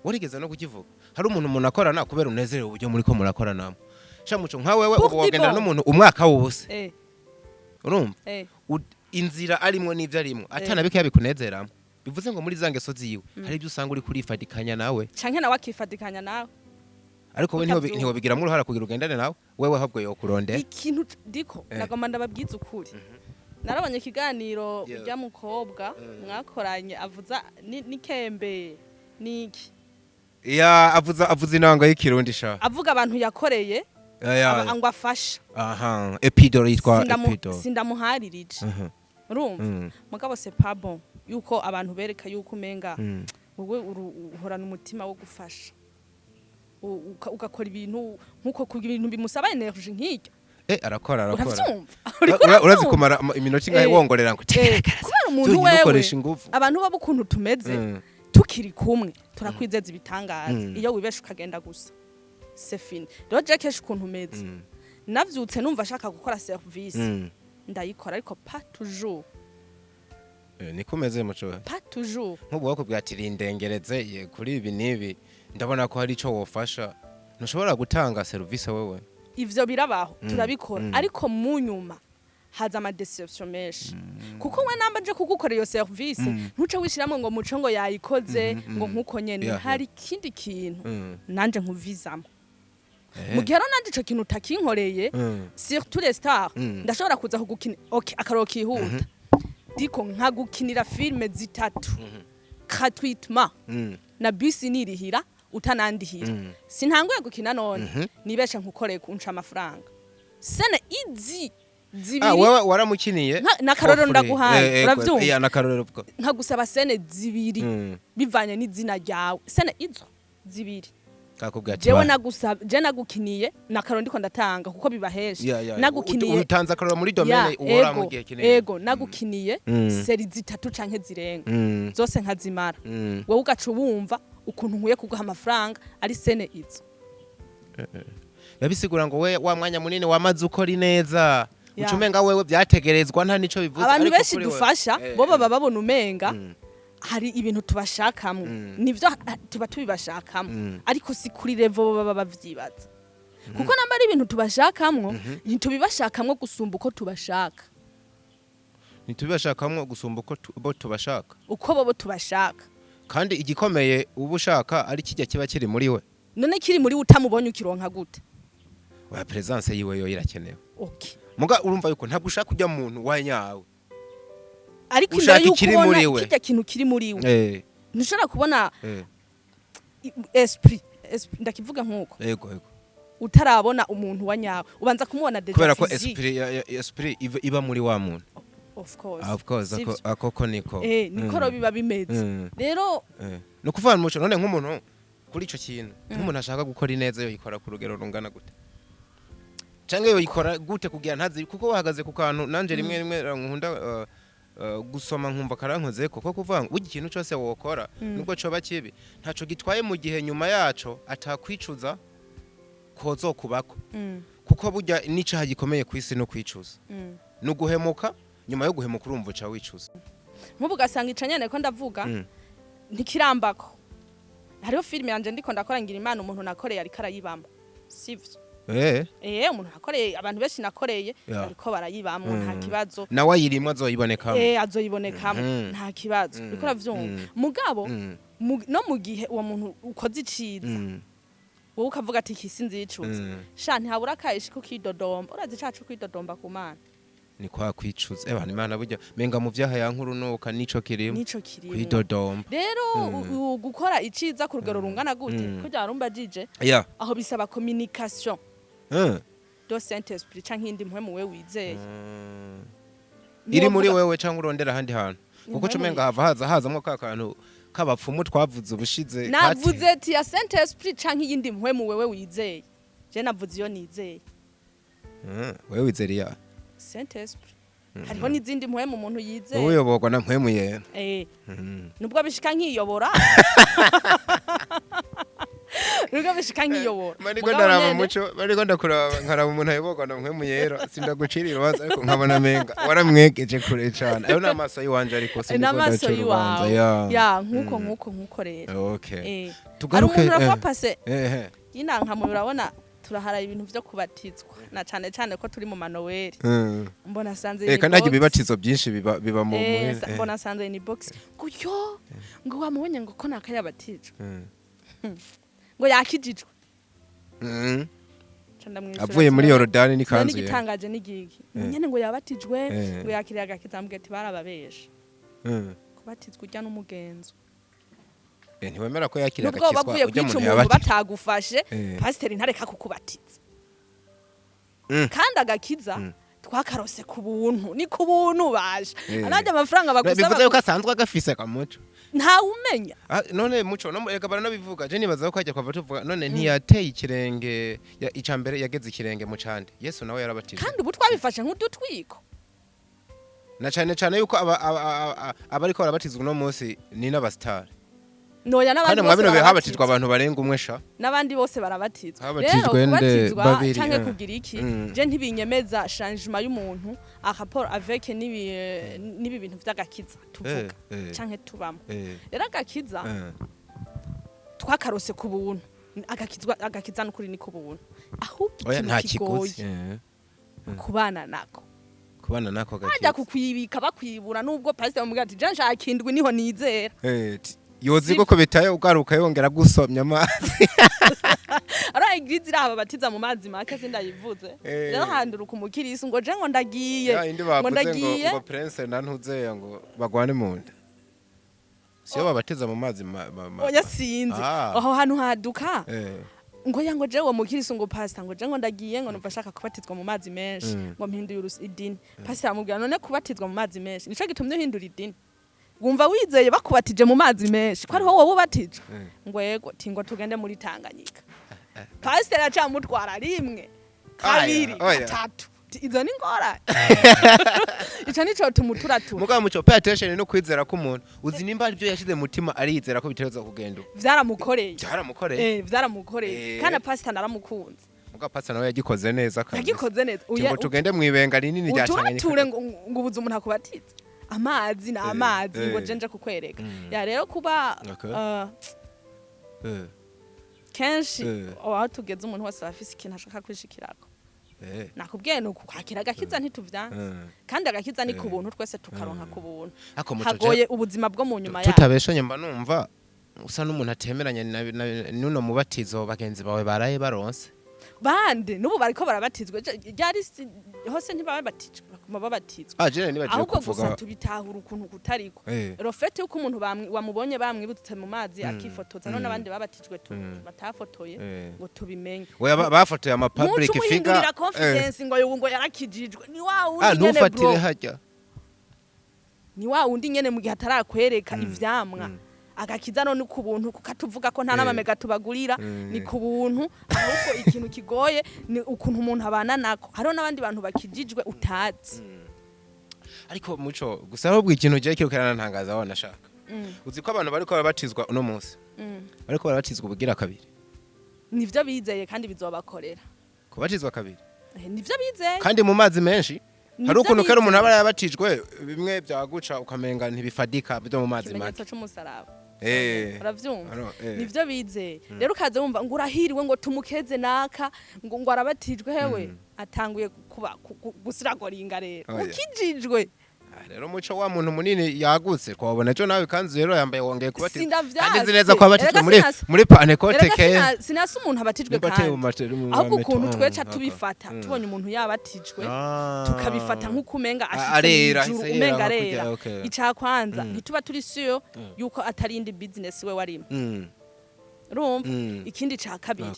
warigeze no kukivuga, hari umuntu akorana kubera unezerewe uburyo muri ko murakoranamo. Sha muco, nka wewe
Pour
ubu wogendana
du bon.
n'umuntu umwaka wose, urumva? Inzira arimwo n'ivyo arimwo atana bike bikunezeramo, bivuze ngo muri za ngeso ziwe hari ibyo usanga uri kurifadikanya nawe.
Canke nawe akifadikanya nawe.
Ariko we
Utavyumva.
ntiwobigiramwo uruhara kugira ugendane nawe, wewe ahubwo yokurondera.
Ikintu diko nagomba ndababwiza ukuri, narabonye ikiganiro urya mukobwa mwakoranye avuza n'ikembe niki.
Ya, avuza inanga y'ikirundi sha.
Avuga abantu yakoreye, ngo afasha.
Aha, epidoro yitwa epidoro.
Sindamuharirije. Urumva? Mugabo c'est pas bon yuko abantu bereka yuko umenga wowe uhorana umutima wo gufasha, ugakora ibintu nkuko kugira ibintu bimusaba énergie nk'iryo.
Arakora, arakora.
Uravyumva? Uriko
Urazi
uravyumva?
kumara iminota ingahe wongorera ngo
Kubera umuntu
byonyine
wewe
ukoresha ingufu.
Abantu baba ukuntu tumeze, tukiri kumwe turakwizeza ibitangaza. Iyo wibesha ukagenda gusa, c'est fini. Rero je kenshi ukuntu umeze, navyutse numva ashaka gukora service, ndayikora, ariko pas toujours.
Niko umeze muco?
Pas toujours.
Nk'ubu bakubwira ati rindengereze ye kuri ibi n'ibi, ndabona ko hari ico wofasha, ntushobora gutanga serivisi wewe?
Ivyo birabaho, turabikora, ariko mu nyuma haza ama déception menshi, kuko we namba nje kugukora iyo service, ntuce wishiramo ngo muco ngo yayikoze ngo nkuko nyene. Hari ikindi kintu nanje nkuvizamo. Mu gihe rero nanje ico kintu utakinkoreye, surtout les stars, ndashobora kuza kugukina, okay, akaroro kihuta, diko nkagukinira filme zitatu gratuitement, na bisi nirihira, utanandihira. Sintanguye gukina none nibeshe nkukoreye kunca amafaranga scène izi zibiri.
Ah, wewe waramukiniye
N'akarorero
for free.
ndaguhaye, uravyumva?
Yeah, n'akarorero bwo.
Nkagusaba scène zibiri, bivanye n'izina ryawe, scène izo zibiri.
Kakubwira ati
Jewe nagusaba, je nagukiniye, n'akarorero ndiko ndatanga kuko bibahesha. Nagukiniye.
Utanze akarorero muri domaine
Ya,
uhora
ego,
mu gihe kinini.
Ego, nagukiniye série zitatu canke zirenga, zose nkazimara, wowe ugaca wumva ukuntu nkwiye kuguha amafaranga ari scène izo.
Biba bisigura ngo we wa mwanya munini wamaze ukora ineza,
Ya.
uca umenga wewe byategerezwa, nta nico bivuze.
Abantu
Ariko
benshi
kuri wewe-
dufasha, bo baba babona umenga hari ibintu tubashakamwo. Nivyo, tuba tubibashakamwo, ariko si kuri level bo baba bavyibaza, kuko namba ari ibintu tubashakamwo, ntitubibashakamwo gusumba uko tubashaka.
Ntitubibashakamwo gusumba uko bo tubashaka.
Uko bobo tubashaka.
Kandi igikomeye uba ushaka ari kijya kiba kiri muri we.
None kiri muri we utamubonye ukironka gute?
Oya, presence yiwe yo irakenewe. Muga urumva yuko ntabwo ushaka kujya mu muntu wa nyawe.
Ariko
Ushaka
imbere y'uko
ikiri
ubona
muri we.
kirya kintu kiri muri we, ntushobora kubona esprit, ndakivuga nk'uko
Yego.
utarabona umuntu wa nyawe, ubanza kumubona déjà
Kubera ko
physique.
esprit esprit iba muri wa muntu.
Of course.
Of course.
Sivyo?
Ako ko niko.
Niko rero biba bimeze. Rero
Ni ukuvuga muco, none nk'umuntu kuri ico kintu, nk'umuntu ashaka gukora ineza, yo yikora ku rugero rungana gute, canke yo yikora gute kugira ntazi? Kuko wahagaze ku kantu nanje rimwe rimwe nkunda gusoma, nkumva karankozeko, ko kuvuga ngo burya ikintu cyose wokora, nubwo coba kibi, ntaco gitwaye mu gihe nyuma yaco atakwicuza kozokubako. Kuko burya n'icaha gikomeye ku isi no kwicuza, ni uguhemuka. Nyuma yo guhemuka urumva uca wicuza.
Nk'ubu ugasanga ica nyene ko ndavuga ntikirambako. Hariho filime yanje ndiko ndakora, ngira Imana umuntu nakoreye ariko arayibamo, sivyo? Umuntu nakoreye, abantu benshi nakoreye bariko barayibamwo, nta kibazo.
Nawe ayirimwo, azoyibonekamo.
Azoyibonekamo. Nta kibazo, uriko uravyumva? Mugabo no mu gihe uwo muntu ukoze iciza, wowe ukavuga ati iki sinzicuza, sha ntihabura akayishi kukidodomba. Urazi cacu kwidodomba ku Mana.
Ni kwa kwicuza. Ebana Imana, burya menga mu vyaha yankurunuka nico kirimo.
Nico kirimo.
Kwidodomba.
Rero gukora iciza ku rugero rungana gute, ko ryarumbajije, aho bisaba communication du Saint Esprit canke indi mpwemu we wizeye.
Iri muri
Ntiwovuga-
wewe canke urondera ahandi hantu, kuko
Impwemu.
Umenga hava hazamwo ka kantu k'abapfumu twavuze ubushize.
Navuze ati ya Saint Esprit canke iyindi mpwemu wewe wizeye. Je navuze iyo nizeye.
Wewe wizera iya
Saint Esprit. Hariho n'izindi mpwemu umuntu
Wowe
yizeye.
uyoborwa na mpwemu yera.
Nubwo bishika nkiyobora, nubwo bishika nkiyobora.
Mariko
Mugabo
ndaraba
nyene-
muco, mariko ndakuraba nkaraba umuntu ayoborwa na mpwemu yera, sindagucira urubanza, ariko nkabona menga waramwegeje kure cane. Ayo ni amaso yiwanje, ariko
Eh,
siniko
n'amaso
ndaca urubanza.
yiwawe.
Ya.
Ya, nkuko rero. Hari
Tugaruke.
umuntu uravuga pase y'inankamu, urabona turahara ibintu vyo kubatizwa, na cane cane ko turi mu manoweri. Mbona asanze
Kandi harya ibibatizo byinshi biba mu
Mbona asanze ni box ngo yo ngo wamubonye ngo ko nakayabatijwe, ngo yakijijwe. Ca ndamwishura
Avuye
ati,
muri Yorodani
none
n'ikanzu ye.
igitangaje n'igiki nyene ngo yabatijwe, ngo yakiriye agakiza? Mbwira ati barababesha. Kubatizwa ujya n'umugenzo.
Ntiwemera ko yakiriye
Nubwo
agakizwa
bavuye
ujya
kwica
muntu
umuntu
yabatijwe.
batagufashe, pasiteri ntareka kukubatiza. Kandi agakiza twakarose ku buntu, ni ku buntu baje. Anajya amafaranga
Bivuze
bagusaba
yuko asanzwe agafise kamuco.
Ntawumenya.
Ah, none muco no ega baranabivuga. Je nibaza ko hajya kwava tuvuga none ntiyateye ikirenge ica mbere yageze ikirenge mu cande. Yesu nawe yarabatijwe.
Kandi ubu twabifashe nk'udutwiko.
Na cane cane yuko abariko barabatizwa uno munsi ni n'abasitari.
Noya,
Kandi
n'abandi
mwa
bose
bino bihe habatijwe
barabatizwa.
abantu barenga umwe sha.
N'abandi bose barabatizwa.
Habatijwe
Rero
nde?
kubatizwa
Babiri,
canke kugira iki, je ntibinyemeza changement y'umuntu en rapport avec n'ibi bintu vy'agakiza tuvuga canke tubamo. Rero agakiza twakarose ku buntu. Agakizwa, agakiza n'ukuri ni ku buntu, ahubwo
Oya,
ikintu
nta
kigoye
kiguzi.
Kubana nako.
Kubana nako
Hajya
gakiza.
kukwibika bakwibura, nubwo pasiteri bamubwira ati je nshaka indwi niho nizera.
Yozi ko bitaye ugaruka yongera gusomya amazi.
Ari église iraba batiza mu mazi make, sindayivuze. Rero handuruka umukirisi ngo je ngo ndagiye,
Ya indi
ngo
bavuze ngo
ndagiye.
Ngo prince na ntuzeya ngo bagwane mu nda, siyo babatiza mu mazi
Oya, sinzi. Aho hantu haduka ngo ya ngo jewe mukirisi, ngo pastor, ngo je ngo ndagiye, ngo numva ashaka kubatizwa mu mazi menshi, ngo mpinduye idini. Pastor amubwira: none kubatizwa mu mazi menshi nico gitumye uhindura idini? Wumva wizeye bakubatije mu mazi menshi ko ariho wowe ubatijwe? Ngo yego. Ti ngo tugende muri Tanganyika. Pastor acamutwara rimwe, kabiri,
Oya.
gatatu. Ati izo ni ngorane, ico nico tumuturatura.
Mugabo muco, pay attention no kwizera k'umuntu. Uzi nimba ari byo yashize mu mutima, arizera ko bitereza kugenda uko.
Vyaramukoreye.
Byaramukoreye.
Vyaramukoreye. Kandi pastor naramukunze.
Mugabo pastor nawe yagikoze neza kabisa.
Yagikoze neza.
Ngo tugende mu ibenga rinini rya Tanganyika.
Uturature ngo ubuze umuntu akubatiza amazi ni amazi, ngo jenje kukwereka ya rero kuba kenshi aho tugeze, umuntu wese aba afise ikintu ashaka kwishikirako. Nakubwiye ni ukwakira agakiza, ntituvyanse. Kandi agakiza ni ku buntu, twese tukaronka ku buntu.
Ako muco,
Hagoye ubuzima bwo mu nyuma yaho.
Tutabeshanye, mba numva usa n'umuntu atemeranya n'uno mubatizo bagenzi bawe baraye baronse.
Bande n'ubu bariko barabatizwa. Ryari hose ntibabatijwe, baguma babatizwa.
Ah, jene nibagiwe
Ahubwo
kuvuga.
gusa tubitahura ukuntu kutariko. Le fait yuko umuntu wamubonye bamwibutse mu mazi akifotoza, none abandi babatijwe batafotoye ngo tubimenye?
Oya, bafotoye ama public
Muco
figure.
umuhindurira confidence ngo yarakijijwe, ni wa wundi
Ah,
nyene,
ntufatire
bro.
hajya.
Ni wa wundi nyene mu gihe atarakwereka ivyamwa. Agakiza none ku buntu, kuko atuvuga ko nta n'amamega tubagurira. Ni ku buntu. Ahubwo ikintu kigoye ni ukuntu umuntu abana nako. Hariho n'abandi bantu bakijijwe utazi.
Ariko muco, gusa ahubwo ikintu giye kiriko kirantangaza wanashaka, uzi ko abantu bariko barabatizwa uno munsi bariko barabatizwa ubugira kabiri?
Nivyo bizeye kandi bizobakorera.
Kubatizwa kabiri?
Nivyo bizeye.
Kandi mu mazi menshi.
Nivyo
Hari ukuntu kera umuntu
bizeye.
aba yabatijwe bimwe byaguca ukamenga ntibifadika byo mu mazi make.
Ikimenyetso c'umusaraba. Uravyumva?
Ano.
Nivyo bizeye. Rero ukaza wumva ngo urahiriwe, ngo tumukeze naka, ngo arabatijwe, hewe atanguye kuba gusiragoringa rero.
Oya.
Ukijijwe.
Ah, rero muco, wa muntu munini yagutse twabona ejo nawe ikanzu rero yambaye, wongeye kubatizwa.
Sindavyanse.
Kandi nzi neza ko abatijwe
Erega
muri muri Pentecôte
Erega
ke
sinasi umuntu abatijwe
Nimba ateye
kandi
mu mu
ahubwo
mameto.
ukuntu tweca tubifata, tubonye umuntu yabatijwe, tukabifata nk'uko umenga
Ah,
ashitse
arera,
mw'ijuru,
ahise yera
umenga
nka
arera.
kurya, okay.
Icakwanza ntituba turi siyo yuko atari indi business we warimo. Urumva? Ikindi ca kabiri,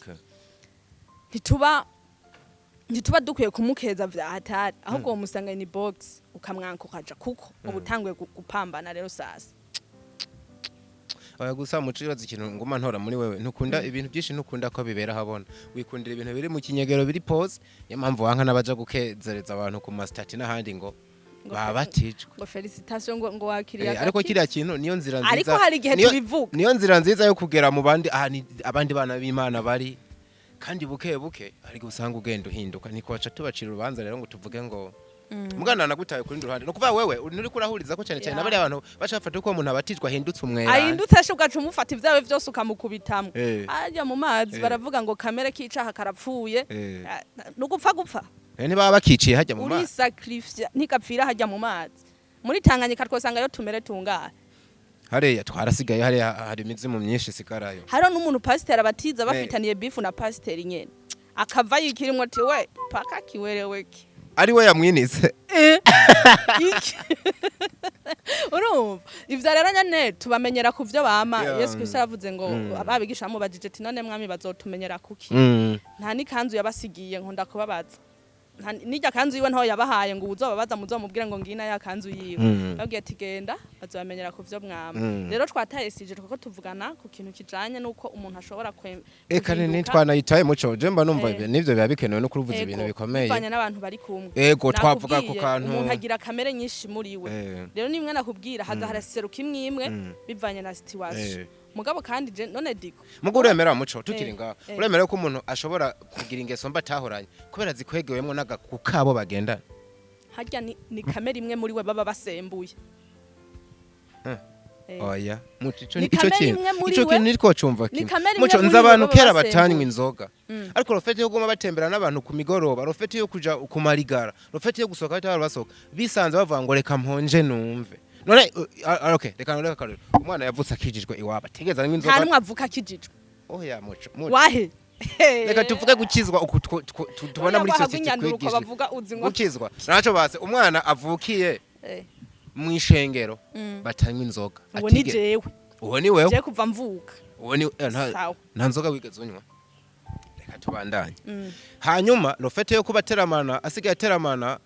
ntituba dukwiye kumukeza vya hatari, ahubwo uwo musanga ni box ukamwanka ukaja, kuko uba utanguye gupambana rero sasa.
Oya, gusa muco, ibaza ikintu nguma ntora muri wewe: ntukunda ibintu byinshi, ntukunda ko bibera habona, wikundira ibintu biri mu kinyegero, biri pose. Niyo mpamvu wanka n'abaja gukezereza abantu ku ma statuts n'ahandi ngo
Ngo
babatijwe.
Ngo félicitations, ngo wakiriye
Ariko
agakiza.
kiriya kintu niyo nzira nziza.
Ariko hari igihe tubivuga.
Niyo nzira nziza yo kugera mu bandi, aha ni abandi bana b'Imana bari, kandi buke buke ariko usanga ugenda uhinduka. Ntitwaca tubacira urubanza rero ngo tuvuge ngo mugana nagutaye kuri ruhande. No kuvuga wewe nturi kurahuriza ko cyane cyane n'abari abantu baca bafata ko umuntu abatijwe ahindutse umwera.
Ahindutse ashe, ugaca umufata ibyawe byose ukamukubitamwo ajya mu mazi. Baravuga ngo kamere k'icaha karapfuye. Ah, nugupfa gupfa.
Ntibaba bakiciye hajya mu mazi.
Urisacrifice ntigapfira hajya mu mazi. Muri Tanganyika twosanga yo tumere tungahe?
Hariya twarasigaye, hariya hari imizimu myinshi isigarayo.
Hariho n'umuntu pasiteri abatiza bafitaniye beef na pasiteri nyene, akava yikirimwo ati we paka kiwereweke.
Ari we yamwinise.
Iki urumva ivyo rero nyene tubamenyera ku vyo bama. Yesu Kristo yavuze ngo ababigisha bamubajije ati: "None mwami, bazotumenyera kuki?" Nta n'ikanzu yabasigiye. Nkunda kubabaza, n'irya kanzu yiwe ntaho yabahaye ngo uwuzobabaza muzomubwire ngo ngina ya kanzu yiwe. Babwiye ati: "Genda, bazobamenyera ku vyo mwama." Rero twataye sujet kuko tuvugana ku kintu kijanye n'uko umuntu ashobora
Eka ni
guhinduka.
Twanayitaye muco, je mba numva nivyo biba bikenewe no kuruvuza
Ego,
ibintu bikomeye.
Bivanye n'abantu bari kumwe.
Ego, twavuga ku
Nakubwiye,
kantu.
umuntu agira kamere nyinshi muri we. Rero nimwe nakubwira haza haraseruka imwe imwe bivanye na situation. Mugabo kandi je none diko
Mugo uremera, muco, tukiri ngaho, uremera ko umuntu ashobora kugira ingeso mba atahoranye kubera zikwegewemwo n'agaku kabo bagendana?
Harya ni kamere imwe muri we baba basembuye.
Oya muco, ico
Ni
ico
kamere
kintu
imwe muri
ico
we.
kintu nitwo cumva
Ni
kimwe.
kamere imwe
Muco,
muri
nzi
we
abantu
baba
kera
basembuye.
batanywa inzoga, ariko le fait yo kuguma batembera n'abantu ku migoroba, le fait yo kuja ku marigara, le fait yo gusohoka bataba basohoka, bisanze bavuga ngo reka mponje numve. None okay, reka karero umwana yavutse akijijwe iwabo, atigeze anywa
Nta
inzoga.
n'umwe avuka akijijwe.
Oya muco, muco.
Wahe?
Reka tuvuge gukizwa uku tubona muri
Oya,
société
inyanduruko
twigishijwe.
bavuga uzi ngo
Gukizwa naco base umwana avukiye mu ishengero batanywa inzoga.
Uwo ni jewe.
Uwo ni wewe.
Je kuva mvuka.
Uwo ni
Sawa.
nta nzoga wigeze unywa. Reka tubandanye. Hanyuma le fait yo kuba ateramana, asigaye ateramana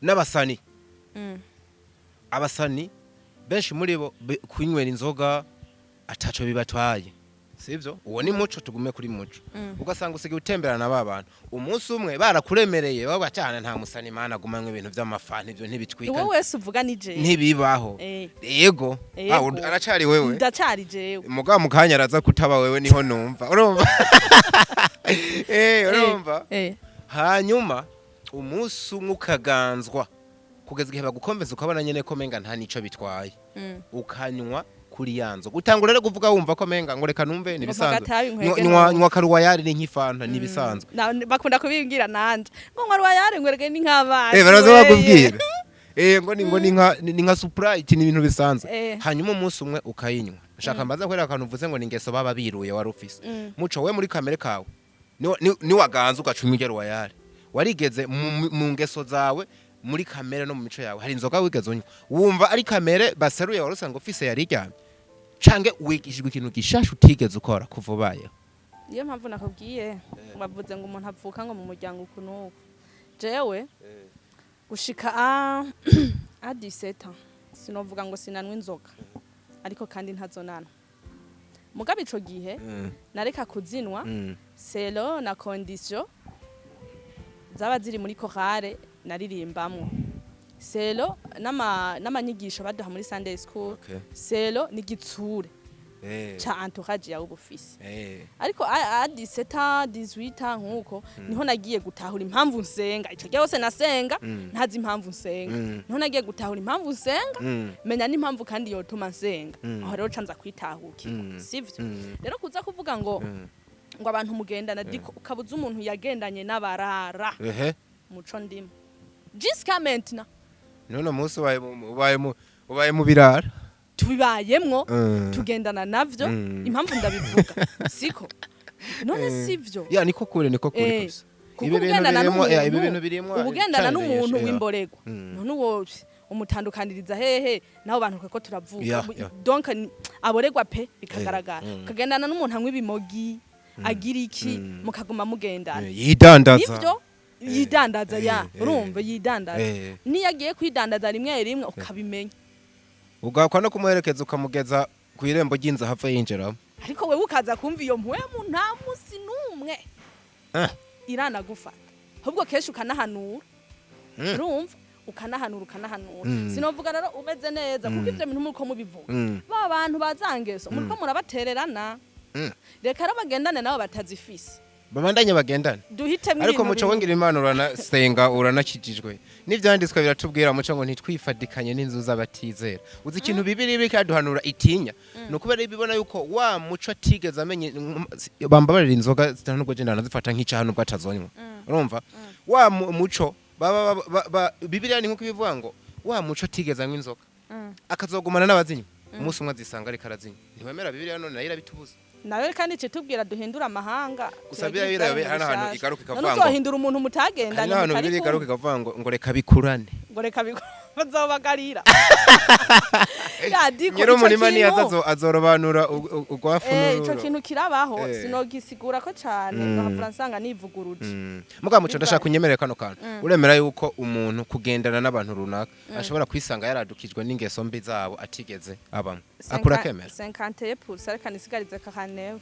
n'abasani. Abasani benshi muri bo kunywera inzoga ataco bibatwaye. Sivyo, uwo ni Muco, tugume kuri Muco. Ugasanga usigaye utemberana na ba bantu, umunsi umwe barakuremereye, baba cyane, nta musani mana agumanywe ibintu vy'amafanta, ivyo ntibitwika.
Uwo wese uvuga ni jewe.
Ntibibaho. Yego.
Yego.
Ah, aracari wewe?
Ndacari jewe.
Mugabo mu kanya araza kutaba wewe, niho numva, urumva, urumva. Hanyuma umunsi umwe ukaganzwa kugeza igihe bagukomeza, ukabona nyene ko menga nta nico bitwaye, ukanywa kuri ya nzoga, utangura rero kuvuga wumva ko menga ngo reka numve ni
Ngo
bisanzwe.
agatabi nkwege.
Nywa karuwayari, ni nk'ifanta, ni bisanzwe.
Bakunda kubimbwira nanje ngo nkwa royale, ngwerege ni nk'amazi.
Baraza
weye.
bakubwira ngo ni nka Sprite, ni ibintu bisanzwe. Hanyuma umunsi umwe ukayinywa. Nshaka mbaza kubera akantu uvuze ngo ni ingeso baba biruye wari ufise. Muco, we muri kamere kawe ni waganza ugacunywa iryo royale, warigeze mu ngeso zawe, muri kamere no mu mico yawe, hari inzoga wigeze unywa wumva ari kamere baseruye wari usanga ufise yari iryamye, canke wigishijwe ikintu gishasha utigeze ukora kuva ubayeho?
Niyo mpamvu nakubwiye, bavuze ngo umuntu avuka ngo mu muryango uku n'uku. Jewe gushika a 17 ans sinovuga ngo sinanwa inzoga, ariko kandi ntazonanwa. Mugabo ico gihe nareka kuzinwa selon na condition zaba ziri muri chorale naririmbamwo, selon n'amanyigisho baduha muri Sunday school, selon n'igitsure ca entourage yawe uba ufise. Ariko a 17 ans, 18 ans nkuko, niho nagiye gutahura impamvu nsenga. Ico gihe hose nasenga ntazi impamvu nsenga. Niho nagiye gutahura impamvu nsenga, menya n'impamvu kandi yotuma nsenga. Aho rero canza kwitahukirwa. Sivyo? Rero kuza kuvuga ngo ngo abantu mugendana, diko ukabuza umuntu yagendanye n'abarara. Muco ndimo jusqu'à maintenant.
None munsi ubaye mu birara.
Tubibayemwo, tugendana navyo. Impamvu ndabivuga siko none, sivyo?
Ya, niko kure, niko kure kabisa.
Kuko
Ibi bintu
ubugendana
birimwo, ya, ibi
n'umuntu,
bintu birimwo
ubugendana
challenge
n'umuntu
nyinshi, ya.
w'imborerwa, none uwo umutandukaniriza hehe nabo bantu ko turavuga? Donc aborerwa pe, bikagaragara. Ukagendana n'umuntu anywa ibimogi, agira iki, mukaguma mugendana.
Yidandaza.
Nivyo, yidandaza ya. Urumva, yidandaza. Niyo agiye kwidandaza rimwe rimwe ukabimenya.
Ugakwa no kumuherekeza, ukamugeza ku irembo ry'inzu ahava yinjiramo.
Ariko wewe ukaza kumva iyo mpwemu nta musi n'umwe iranagufata, ahubwo kenshi ukanahanura. Urumva, ukanahanura, ukanahanura. Sinovuga rero umeze neza, kuko ivyo bintu muriko mubivuga, ba bantu bazangeso muriko murabatererana. Reka rero bagendane nabo batazifise.
Babandanye bagendane.
Duhitemwo
Ariko
ibintu
Muco,
bimwe.
wongira Imana, uranasenga, uranakijijwe, n'ivyanditswe biratubwira, Muco, ngo ntitwifadikanye n'inzu z'abatizera. Uzi ikintu Bibiri bikaduhanura itinya ni ukubera ibibona yuko wa Muco atigeze amenye, bambabarira, inzoga nubwo je ndanazifata nk'icaha nubwo atazonywa, urumva, wa Muco baba Bibiliya ni nkuko ibivuga ngo wa Muco atigeze anywa inzoga akazogumana n'abazinywa, umunsi umwe azisanga ariko arazinywa. Ntiwemera Bibiliya? None nayo irabitubuza.
Nayo kandi icitubwira duhindura amahanga.
Gusa
Turagira
Bibiliya
ibyaremwe
hari n'ahantu
bishasha.
igaruka
None
ikavuga ngo
uzohindura umuntu
hari
mutagendanye,
n'ahantu
mutari
Bibiliya igaruka
kumwe?
ikavuga ngo reka bikurane.
Ngo reka bazobagarira ya diko.
Nyiri umurima
Ico
niyaza azorobanura ugwafu
ico
n'ururo.
kintu kirabaho, sinogisigura ko cane, ngahavura nsanga nivuguruje.
Mugabo Muco, ndashaka unyemerere kano kantu. Uremera yuko umuntu kugendana n'abantu runaka ashobora kwisanga yaradukijwe n'ingeso mbi zabo atigeze abamwe akura, akemera?
51%, reka nisigarize 49.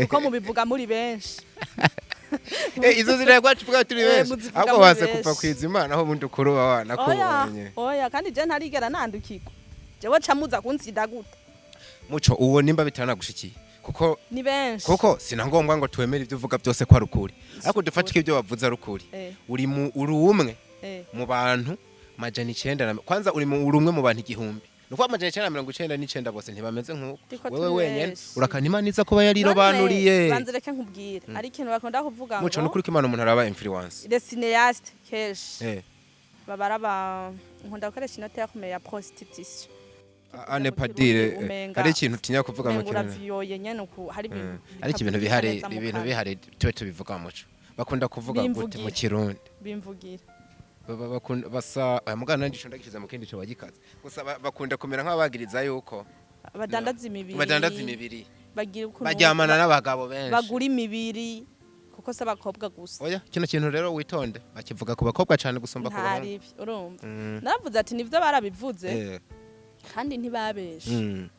Kuko mubivuga muri benshi.
Izo ziragwa tuvuga turi benshi.
Muzivuga
Ahubwo
muri
waze kuva
benshi.
kwizima naho ubundi ukuruba wana
Oya.
kubonye.
Oya, kandi je ntarigera nandukirwa. Jewe ca muza kunsinda gute?
Muco, uwo nimba bitanagushikiye kuko
Ni benshi.
kuko sina ngombwa ngo twemere ibyo uvuga byose ko ari ukuri, ariko dufatike ibyo wavuze ari ukuri. Uri mu uri umwe mu bantu 900 na, kwanza uri umwe mu bantu 1000, ni ukuvuga 999 bose ntibameze nk'uko
Ndiko
wewe
turi
wenyene.
benshi.
Urakana Imana iza kuba yarirobanuriye.
Banze reke nkubwire, ari ikintu bakunda kuvuga
Muco,
ngo
nukuri ko Imana umuntu araba influence.
Les cinéastes kenshi babara ba, nkunda gukoresha inote yakomeye ya prostitution.
À ne pas dire,
Umenga-
hari ikintu utinya kuvuga mu
Umenga
kirundi.
uraviyoye nyene uku, hari ibintu
Ariko ibintu
bitavuga
bihari,
neza mu
ibintu
kanwa.
bihari tube tubivuga. Muco, bakunda kuvuga gute
Bimvugire.
mu Kirundi?
Bimvugire.
Bakunda basa aya mugana, nandi ndagishyize mu kindi cyo bagikaze gusa, bakunda kumera nk'abagiriza yuko
Badandaza imibiri.
Badandaza imibiri.
Bagira ukuntu
Baryamana n'abagabo benshi.
Bagura imibiri, kuko si abakobwa gusa.
Oya, kino kintu rero witonde, bakivuga ku bakobwa cyane gusumba ku bahungu.
Ntaribi, urumva, navuze ati nivyo barabivuze kandi ntibabeshe.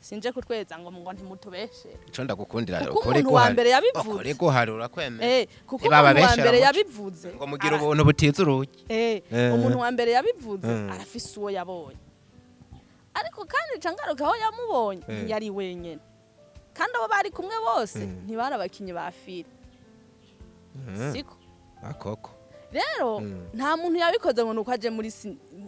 Sinje kutweza ngo ntimutubeshere.
Ico ndagukundira
Kuko
ukuri
umuntu wa
guhari.
mbere yabivuze.
Ukuri guhari urakwemera.
Kuko umuntu wa
Ntibababeshera
mbere
muco.
yabivuze
Ngo mugira ubuntu butiza urugi.
Umuntu wa mbere yabivuze arafise uwo yabonye, ariko kandi ca ngaruka aho yamubonye, ntiyari wenyene, kandi abo bari kumwe bose ntibari abakinyi ba filime, siko?
Akoko.
Rero nta muntu yabikoze ngo nuko aje muri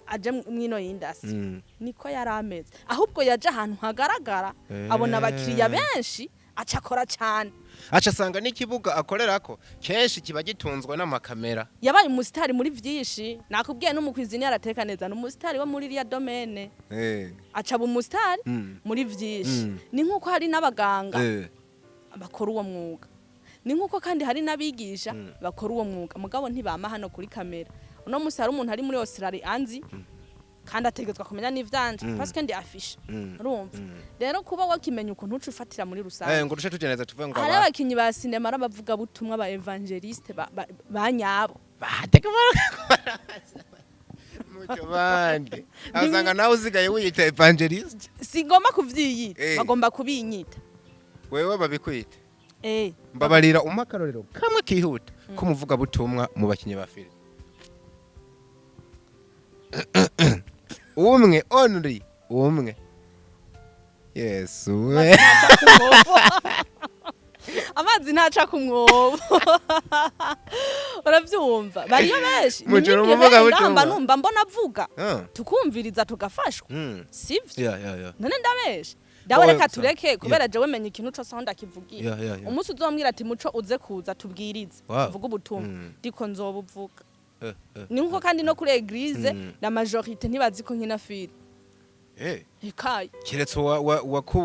aje mwino y'indasi, niko yari ameze. Ahubwo yaje ahantu hagaragara, abona abakiriya benshi, aca akora cyane.
Aca asanga n'ikibuga akorerako kenshi kiba gitunzwe n'amakamera.
Yabaye umusitari muri vyinshi. Nakubwiye, n'umukwizini arateka neza, ni umusitari wo muri iriya domaine. Aca aba umusitari muri vyinshi. Ni nk'uko hari n'abaganga bakora uwo mwuga, ni nk'uko kandi hari n'abigisha bakora uwo mwuga, mugabo ntibama hano kuri kamera. Uno munsi hari umuntu ari muri Australia anzi, kandi ategetswe kumenya n'ivyanje parce que ndi affiche. Urumva rero, kuba wakimenya ukuntu uca ufatira muri rusange.
Ngo duce tugeneza tuvuge ngo
Hari
aba
abakinyi ba sinema n'abavugabutumwa ba évangéliste ba nyabo.
Bateka mucyo bande, asanga nawe usigaye wiyita évangéliste.
Singomba kuvyiyita, bagomba kubinyita.
Wewe babikwita. Mbabarira, umpa akarorero kamwe kihuta k'umuvugabutumwa mu bakinyi ba filime, umwe, only umwe. Yesu we!
Amazi ntaca ku mwobo, uravyumva? Bariyo benshi. Ni
Mujoro
nk'igihe
umuvugabutumwa.
ngamba numva mbona avuga, tukumviriza, tugafashwa, sivyo?
Yeah.
None ndabesha dawe?
Wowe
Reka tureke, kubera jewe menya ikintu cose aho ndakivugira. Umunsi uzombwira ati: "Muco, uze kuza tubwirize, uvuge ubutumwa," ndiko nzobuvuga. Ni nkuko kandi no kuri église, la majorité ntibazi ko nkina filime. Ikaye.
Keretse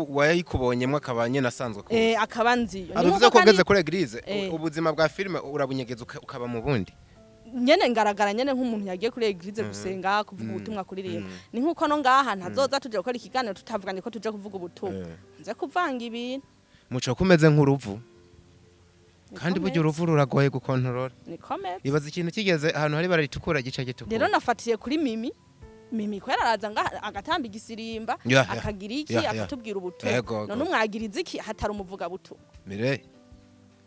wayikubonyemwo akaba nyene asanzwe akuzi.
Akaba nziyo. Ni
Abivuze
nkuko
ko
kandi
ugeze kuri église, ubuzima bwa filime urabunyegeza, ukaba mu bundi.
Nyene ngaragara nyene nk'umuntu yagiye kuri église gusenga, kuvuga ubutumwa, kuririmba. Ni nkuko no ngaha ntazoza tuje gukora ikiganiro tutavuganye ko tuje kuvuga ubutumwa. Nze kuvanga ibintu.
Muco kumeze nk'uruvu.
Niko
Kandi burya
meze.
uruvu ruragoye gukontorora.
Niko meze.
Ibaza ikintu kigeze ahantu hari bara ritukura gica gitukura.
Rero nafatiye kuri Mimi. Mimi ko yaraza ngaha agatamba igisirimba, akagira iki, akatubwira ubutumwa. None umwagiriza iki hatari umuvuga butumwa?
Mire.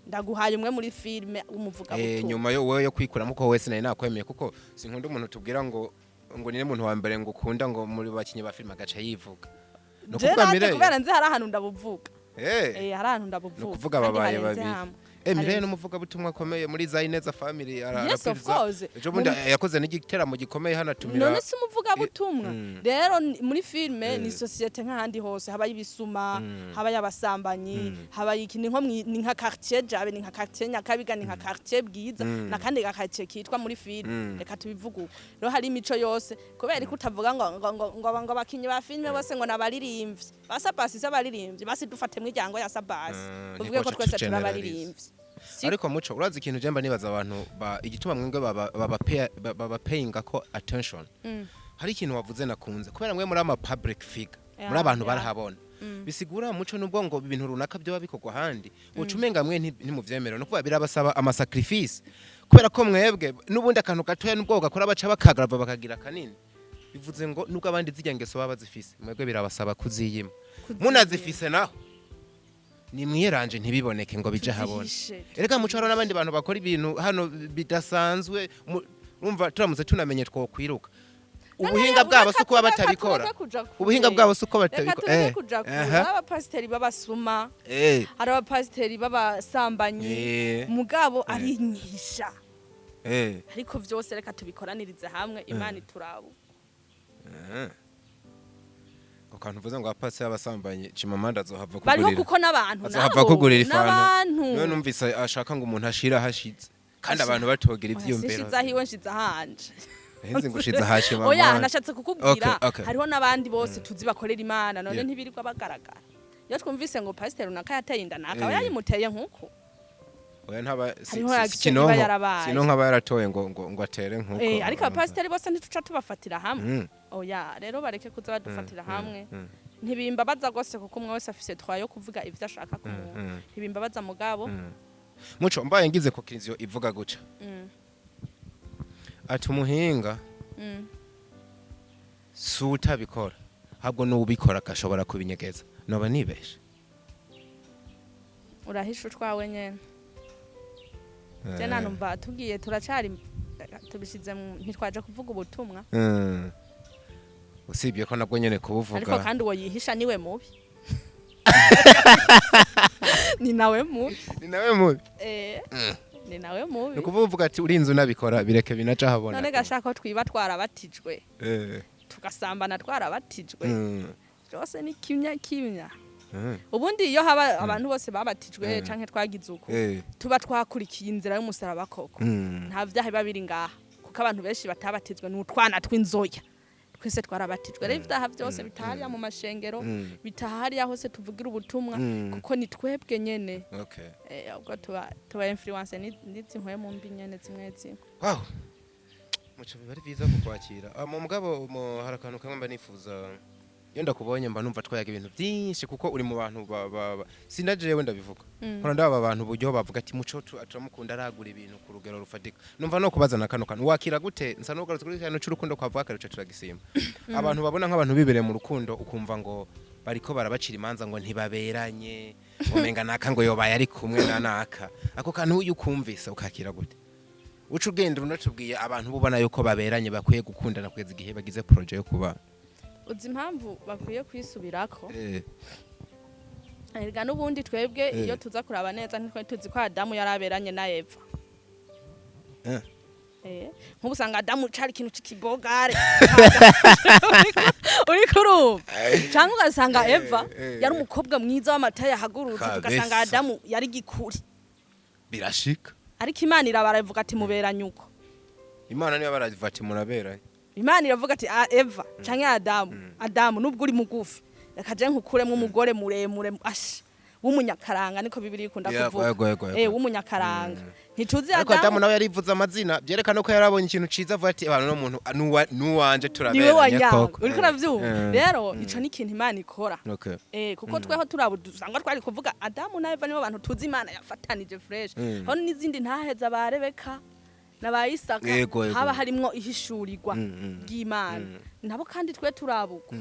Ndaguhaye umwe muri filime umuvuga butumwa.
Nyuma yo wewe yo kwikuramo ko wese nari nakwemeye, kuko sinkunda umuntu tubwira ngo ni muntu wa mbere ngo ukunda ngo muri bakinyi ba filime, agaca yivuga. No
Je
kuvuga
naje
Mireille.
kubera nzi hari ahantu ndabuvuga. Hari ahantu ndabuvuga.
No kuvuga
Kandi
babaye
harenze
babiri.
hamwe.
Mireille
Harenze.
n'umuvuga butumwa akomeye muri Zayineza Family
Yes, of
arabwiriza.
course.
Ejo bundi yakoze n'igiteramo gikomeye hano atumira.
None si umuvugabutumwa? Rero muri filime ni société nk'ahandi hose, habayo ibisuma, habayo abasambanyi, habayo iki. Ni nko ni nka quartier Jabe, ni nka quartier Nyakabiga, ni nka quartier Bwiza, n'akandi ga quartier kitwa muri filime. Reka tubivuge uko. Rero hari imico yose. Kubera ko utavuga ngo abakinyi ba filime bose ngo nabaririmbyi ba Sabasi, se abaririmbyi basi dufatemwe ijyango ya Sabasi, tuvuge ko
ntikoca
twese
tugeneralize.
turabaririmbyi.
Ariko muco, urazi ikintu jemba nibaza, abantu ba igituma mwebwe baba paying ko attention, hari ikintu wavuze nakunze, kubera mwe muri ama public figure, muri abantu barahabona. Bisigura muco, nubwo ngo ibintu runaka byoba bikorwa ahandi, uca umenga mwe ntimuvyemera. No kuvuga birabasaba ama sacrifice, kubera ko mwebwe n'ubundi akantu gatoya nubwo gakora baca bakagrava bakagira kanini. Bivuze ngo nubwo abandi zirya ngeso baba bazifise, mwebwe birabasaba kuziyima. Munazifise naho nimwiranje ntibiboneke ngo bije habona.
Tuzihishe.
Erega muco, hariho n'abandi bantu bakora ibintu hano bidasanzwe. Urumva turamutse tunamenye twokwiruka. Ubuhinga bwabo si uko baba batabikora, ubuhinga bwabo si uko
reka
batabikora.
tureke kuja kure. Hari abapasiteri b'abasuma, hari abapasiteri b'abasambanyi, mugabo arinyihisha. Ariko vyose reka tubikoranirize hamwe, Imana iturabo.
Ngo kantu uvuze ngo abapasiteri b'abasambanyi, Chimamanda azohava
Bariho
kugurira
kuko n'abantu
azohava
nabo
kugurira ifanta.
n'abantu.
None numvise ashaka ngo umuntu ashira ahashitse, kandi abantu batogira ivyiyumviro.
Sinshize ahiwe, nshize ahanje.
Henze ngo ushize aha Chimamanda.
Oya, nashatse kukubwira, hariho n'abandi bose tuzi bakorera Imana, none ntibirirwa bagaragara. Iyo twumvise ngo pasiteri runaka yateye inda naka, yayimuteye nk'uko.
Oya, ntaba
Hariho action
kinonko
iba yarabaye.
Sinonko aba yaratoye ngo atere nkuko.
Ariko abapasiteri bose ntituca tubafatira hamwe. Oya, rero bareke kuza badufatira hamwe. Ntibimbabaza rwose, kuko umwe wese afise droit yo kuvuga ivyo ashaka ku muntu. Ntibimbabaza, mugabo
Muco, mbaye ngize ko kiriziyo ivuga guca ati umuhinga si utabikora, ahubwo n'uwubikora agashobora kubinyegeza. Noba nibeshe?
Urahisha utwawe nyene. Je nanumva tugiye turacari tubishize ntitwaje kuvuga ubutumwa.
Usibye ko nabwo nyene kubuvuga.
Ariko kandi uwo yihisha niwe mubi, ni nawe mubi.
Ni nawe mubi.
Eh, ni nawe mubi.
Ni ukuvuga uvuga ati urinze unabikora, bireke binaca habona.
None gashaka ko twiba twarabatijwe, tugasambana twarabatijwe, byose ni kimya kimya. Ubundi iyo haba abantu bose babatijwe canke twagize uko, tuba twakurikiye inzira y'umusaraba koko, nta vyaha biba biri ngaha, kuko abantu benshi batabatizwe ni utwana tw'inzoya. Twese twarabatijwe rero, ivyaha byose bitahariya mu mashengero, bitahariya hose tuvugira ubutumwa, kuko ni twebwe nyene. Ubwo tuba influence n'izi mpwemu mbi nyene zimwe zimwe.
Wow, muco, biba ari byiza kukwakira. Mu mugabo hari akantu kamwe mba nifuza. Iyo ndakubonye mba numva twayaga ibintu byinshi, kuko uri mu bantu sinajewe ndabivuga, nkora ndaba abantu uburyo bavuga ati muco turamukunda, aragura ibintu ku rugero rufatika. Numva no kubazana kano kantu, wakira gute? Nsa n'ugarutse kuri cyane c'urukundo kwavuga kare, turagisimba. Abantu babona nk'abantu bibereye mu rukundo, ukumva ngo bariko barabacira imanza ngo ntibaberanye, ngo menga naka ngo yobaye ari kumwe na naka. Ako kantu iyo ukumvise ukakira gute? Uca ugenda unatubwiye abantu bubona yuko baberanye, bakwiye gukundana kugeza igihe bagize projet yo kubana.
Uzi impamvu bakwiye kwisubirako? Erega n'ubundi twebwe iyo tuza kuraba neza, ntitwari tuzi ko Adamu yari aberanye na Eva. Nk'ubu usanga Adamu cari ikintu c'ikibogare, uriko urumva, canke ugasanga Eva yari umukobwa mwiza w'amata yahagurutse, tugasanga Adamu yari gikuri.
Birashika.
Ariko Imana irabara ivuga ati muberanye uko.
Imana niyo baravuga ati muraberanye.
Imana iravuga ati: "Ah, Eva canke Adamu, Adamu nubwo uri mugufi, reka je nkukuremwo umugore muremure ash w'umunyakaranga." Niko Bibiliya ikunda kuvuga.
Yego.
W'umunyakaranga, ntituzi.
Ariko Adamu
Adamu
nawe yarivuze amazina, byerekana ko yarabonye ikintu ciza, avuga ati abantu no muntu nuwanje
niwe
turaberanye
wanyawe.
koko.
Uriko uravyumva? Rero ico ni ikintu Imana ikora. Kuko tweho turabo dusanga twari kuvuga Adamu na Eva nibo bantu tuzi Imana yafatanije fresh. Aho n'izindi ntaheza ba Rebeka na ba Isaka,
Yego.
haba harimwo ihishurirwa ry'Imana nabo, kandi twe turabuko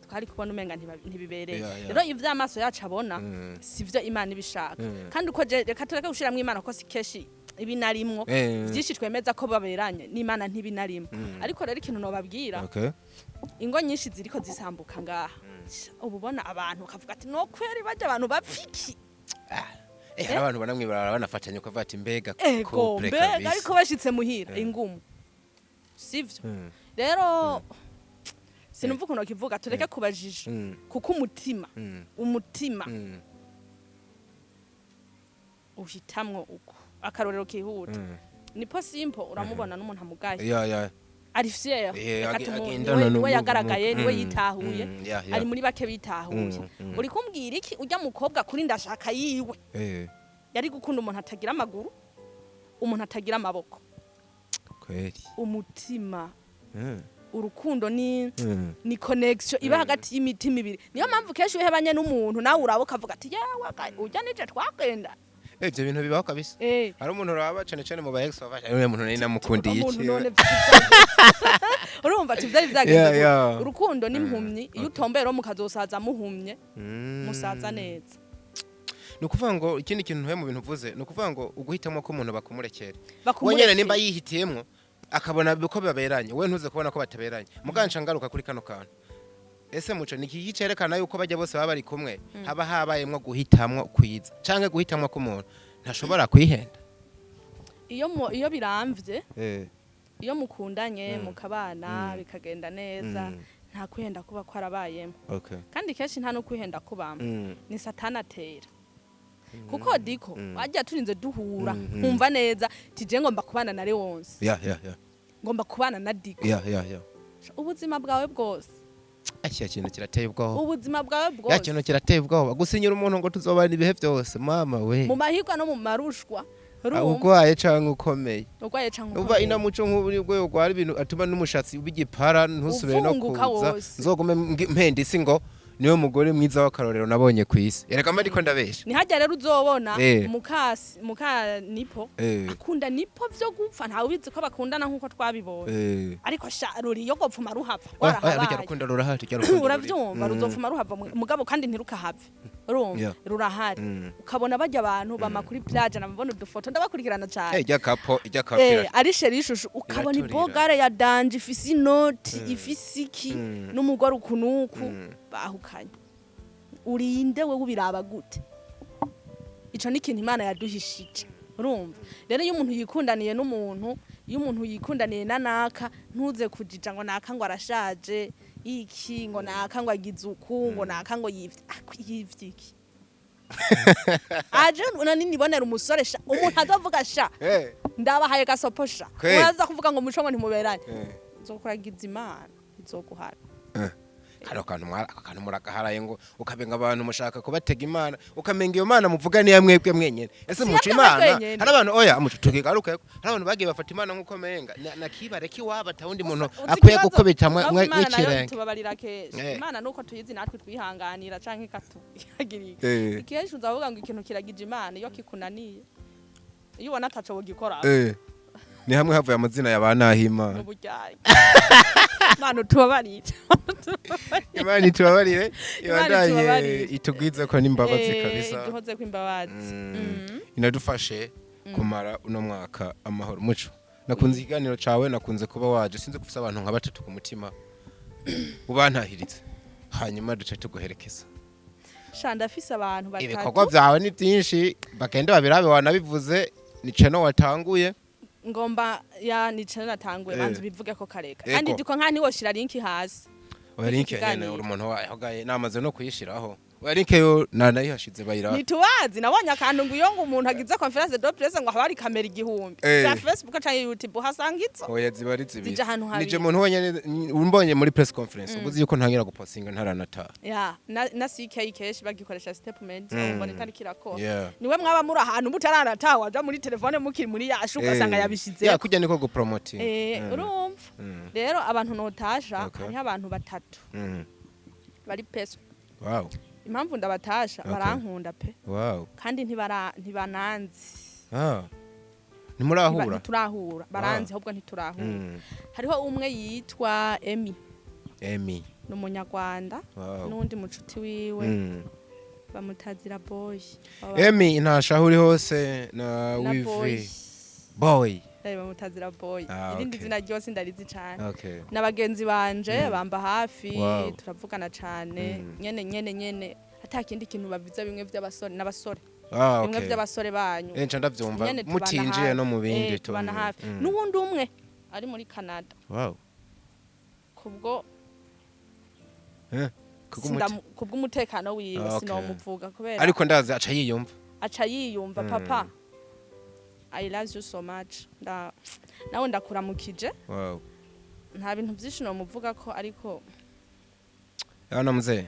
twari kubona umenga ntibibereye. Rero ivyo amaso yacu abona sivyo Imana ibishaka. Kandi uko reka tureke gushiramwo Imana, kuko si kenshi ibinarimwo. Vyinshi twemeza ko baberanye n'Imana ntibinarimwo. Ariko rero ikintu nobabwira, ingo nyinshi ziriko zisambuka ngaha, ubu ubona abantu bakavuga ati no kweri bajya abantu bapfiki.
Hari abantu banamwe banafatanya ukavuga ati mbega
ego
couple
mbega
kabisa.
Ariko bashitse muhira ingumu, sivyo? Rero sinumva ukuntu kivuga, tureke kubajija, kuko umutima, umutima uhitamwo uko. Akarorero kihuta, nipo simple, uramubona n'umuntu amugaye, ari fier. Reka
agendana
niwe yagaragaye, niwe yitahuye,
ya.
ari muri bake bitahuye. Uri kumbwira iki? Ujya mukobwa kuri ndashaka yiwe yari gukunda umuntu atagira amaguru, umuntu atagira amaboko?
Kweli.
Umutima, urukundo ni ni connection iba hagati y'imitima ibiri. Niyo mpamvu kenshi iyo uhebanye n'umuntu, nawe uraba ukavuga ati yewe ujya nije twagenda.
Ibyo bintu bibaho kabisa. Hari umuntu uraba cyane cyane mu ba ex bafashe, uriya muntu nari namukundiye
umuntu
iki?
None urumva ati vyari vyagenze gute? Urukundo n'impumyi, iyo utombeye rero mukazosaza muhumye, musaza neza.
Ni ukuvuga ngo ikindi kintu ntuye mu bintu uvuze, ni ukuvuga ngo uguhitamo ko umuntu bakumurekera we
Bakumurekera.
nyene, nimba yihitiyemwo akabona ko baberanye, we ntuze kubona ko bataberanye. Muganca ngaruka kuri kano kantu, ese muco ni iki cerekana yuko bajya bose baba bari kumwe haba habayemwo guhitamwo kwiza, canke guhitamwo k'umuntu ntashobora kwihenda?
Iyo biramvye, iyo mukundanye, mukabana, bikagenda neza, nta kwihenda kuba kwarabayemo. Kandi kenshi nta no kwihenda kubamo, ni Satani atera, kuko diko wajya turinze duhura, nkumva neza tije ngomba kubana na Leonce, ngomba kubana na Diko. Ubuzima bwawe bwose.
Iki kintu kirateye ubwoba.
Ubuzima bwawe
Ya
bwose.
kintu kirateye ubwoba, gusinyira umuntu ngo tuzobana ibihe byose, mama we.
Mu mahirwa no mu marushwa, urumva?
Urwaye canke ukomeye.
Urwaye canke
Uva
ukomeye.
inamuco nk'ubu nibwo yogwara ibintu atuma n'umushatsi w'igipara ntusubire no
Uvunguka
kuza.
wose.
Nzogume mpenda isi ngo Niwe mugore mwiza w'akarorero nabonye ku isi. Erega mba ndiko ndabesha.
Ni hajya rero uzobona mukasi muka Nipo akunda Nipo vyo gupfa. Ntawe ubizi ko bakundana nkuko twabibonye, ariko sha ruri yo gopfuma ruhava.
Ah, ah, rurya
Warahabaye.
rukundo rurahari, rurya rukundo.
Uravyumva, ruzopfuma ruhava mugabo kandi ntirukahave, urumva, rurahari. Ukabona bajya abantu bama kuri plage, nabona udufoto, ndabakurikirana cyane.
Ijya kapo, ijya kapo.
Ari chéri, ishusho ukabona
Iraturira.
ibogare ya danger, ifise inoti, ifise iki, n'umugore ukunuku bahukanye. Urinde wewe ubiraba gute? Ico ni ikintu Imana yaduhishije. Urumva rero, iyo umuntu yikundaniye n'umuntu, iyo umuntu yikundaniye na naka, ntuze kujija ngo naka ngo arashaje iki, ngo naka ngo agize uku, ngo naka ngo yivye. Yivye iki? Aje nani nibonera umusore sha, umuntu azovuga sha, ndabahaye gasopo sha. Uraza kuvuga ngo muco ngo ntimuberanye, nzokuragiza Imana izoguhana.
Kano kantu aka kantu muragaharaye, ngo ukamenga abantu mushaka kubatega Imana, ukamenga iyo Mana muvuga niya mwebwe mwenyene. Ese
Si
muca
yabyo
Imana
twenyene.
Hari abantu, oya, muco tukigaruke, hari abantu bagiye bafata Imana nkuko menga na kibare kiwaba atawundi muntu
Uzi
akwiye
ikibazo?
gukubita
Ahubwo Imana nayo
mw'ikirenge.
tubabarira kenshi. Imana nuko tuyizi natwe twihanganira canke ikatugirira. Kenshi uzavuga ngo ikintu kiragije Imana iyo kikunaniye, iyo ubona ataco wogikora.
Ni hamwe havuye amazina ya ba Nahimana.
Uburyarya. Imana utubabarire.
Imana itubabarire.
Imana
Ibandanye
itubabarire.
itugwize ko n'imbabazi kabisa.
Iduhoze ko imbabazi.
Inadufashe kumara uno mwaka amahoro. Muco, nakunze ikiganiro cawe, nakunze kuba waje. Sinzi kufisa abantu nka batatu ku mutima ubantahiritse, hanyuma duce tuguherekeza.
Sha, ndafise abantu batatu.
Ibikorwa vyawe ni byinshi, bagende babirabe. Wanabivuze, ni channel watanguye.
Ngomba ya ni channel natanguye. Banza ubivuge ko kareka. Kandi ndiko nka ntiwoshira link hasi.
Oya, link nyene.
Ikiganiro.
Uri umuntu wayo, namaze no kuyishiraho. Oya, link yo nanayihashize, bayira.
Ntitubazi, nabonye akantu ngo iyo ngo umuntu agize conférence de presse ngo haba hari kamera 1000 za Facebook canke YouTube, uhasanga izo.
Oya, ziba ari zibiri.
Zija ahantu habiri.
Nije muntu wenyene umbonye muri press conference ubuzi yuko ntangira gupostinga ntaranataha.
Ya na CK keshi bagikoresha statement, mbona itari kirakora. Niwe mwaba muri ahantu mutaranataha, waja muri telefone mukiri muri yashu, ugasanga yabishize.
Ya, kujya niko gupromoting.
Urumva rero, abantu notasha, hariho abantu batatu bari peso. Impamvu ndabatasha, barankunda pe. Kandi ntibananzi.
Ah. Ntimurahura?
Ntiturahura. Baranzi, ahubwo ntiturahura. Hariho umwe yitwa Emi.
Emi.
Ni umunyarwanda. N'uwundi mucuti wiwe bamutazira Boy.
Emi, ntashaho uri hose na
Na Boy.
Wivi Boy.
Bamutazira Boy.
Ah,
Irindi
okay.
zina ryose ndarizi cane. Na bagenzi banje bamba hafi, turavugana cane. Nyene nyene nyene, ata kindi kintu baviza, bimwe vy'abasore n'abasore, bimwe vy'abasore banyu.
Nca ndavyumva.
Nyene tubana
Mutinjiye
hafi.
no mu bindi
Tubana hafi. N'uwundi umwe ari muri Canada. Kubwo kubw'umutekano wiwe, sinomuvuga kubera
Ariko ndazi aca yiyumva.
Aca yiyumva. Papa, I love you so much. Nawe ndakuramukije. Nta bintu byinshi nomuvuga ko, ariko
Hano mzee,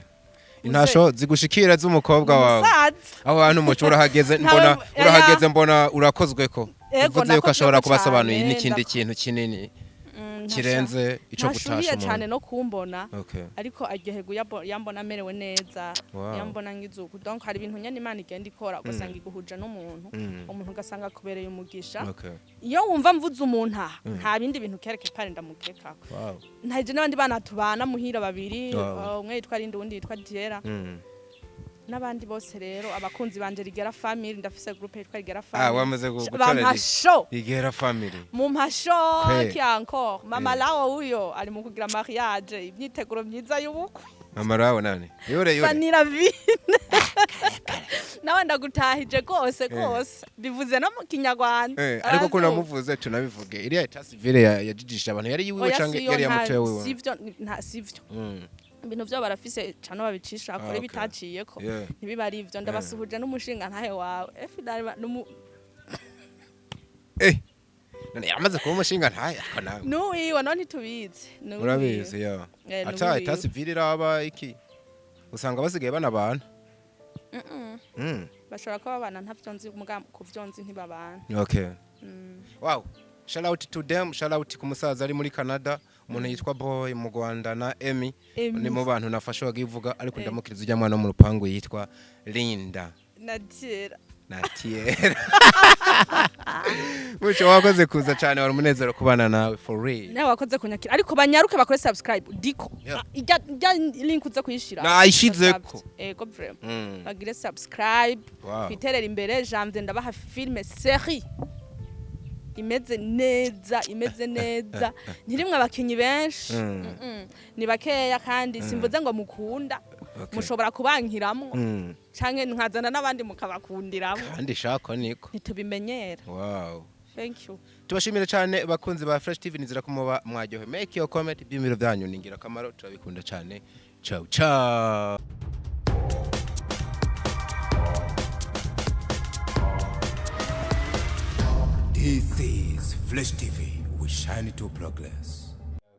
intasho zigushikira z'umukobwa wawe.
Umusaza.
Aho hantu muco urahageze, mbona urahageze, mbona urakozweko.
Ego,
Bivuze yuko ashobora
nakozweko
kuba asobanuye
cane,
n'ikindi kintu kinini kirenze ico gutasha
ntashuhiye cyane
umuntu.
No kumbona, ariko aryoherwa yambona amerewe neza, yambona ngizuku. Donc hari ibintu nyene Imana igenda ikora, ugasanga iguhuja n'umuntu, umuntu ugasanga akubereye umugisha. Iyo wumva mvuze umuntu aha, nta bindi bintu kereke pare ndamukekako. Ntaje n'abandi bana tubana muhira babiri, umwe yitwa Rindi, uwundi yitwa Diera. N'abandi bose rero, abakunzi banje, Rigera Family, ndafise groupe yitwa Rigera
Ah,
Family.
wamaze gutora
Bampasho.
Rigera Family.
Mumpasho.
Kwe.
Qui encore? Mama Lao uyo ari mu kugira mariage, imyiteguro myiza y'ubukwe.
Mama Lao nani? Yure yure.
Fanira Vine, nawe ndagutahije rwose rwose, bivuze no mu Kinyarwanda.
Ariko ko
Aravyumva.
namuvuze, tunabivuge, iriya état civil yajijishije abantu yari yiwiwe
Oya,
canke
siyo,
yari yamutoye wiwe?
Sivyo, nta sivyo. Ibintu vyo barafise cano babicisha kore, bitaciyeko ntibiba ari ivyo. Ndabasuhuje n'umushinga ntahe wawe Efi.
None yamaze kuba umushinga ntahe ako nawe?
Nuwiwe none ntitubizi. Nuwiwe.
Urabizi ya ata
Nuwiwe.
état civil iraba iki, usanga basigaye banabana.
Bashobora kuba babana, ntavyo nzi, muga ku vyo nzi ntibabana.
Okay. Wow. Shout out to them, shout out ku musaza ari muri Canada. Umuntu yitwa Boy mu Rwanda na Emmy.
Emmy.
Ni mu bantu nafashe wagivuga, ariko ndamukiriza ujya mwana wo mu rupangu yitwa Linda.
Na Tiera.
Na Tiera. Muco, wakoze kuza cyane, wari umunezero kubana nawe, for real.
Nawe wakoze kunyakira, ariko banyaruke bakore subscribe diko.
Yeah.
Ah, ijya link uza kuyishira.
Nayishizeko.
Ego, vraiment. Bagire subscribe. Twiterere imbere. Janvier ndabaha filme série imeze neza, imeze neza, ntirimwe abakinyi benshi. Ni bakeya, kandi simvuze ngo mukunda, mushobora kubankiramwo canke nkazana n'abandi mukabakundiramwo.
Kandi shako niko.
Ntitubimenyera. Thank you.
Tubashimire cyane, bakunzi ba Fresh TV. Nizera ko muba mwaryohe. Make your comment, ibyumviro byanyu ni ingirakamaro, turabikunda cyane. Ciao ciao.
This is Flash TV. We shine to progress.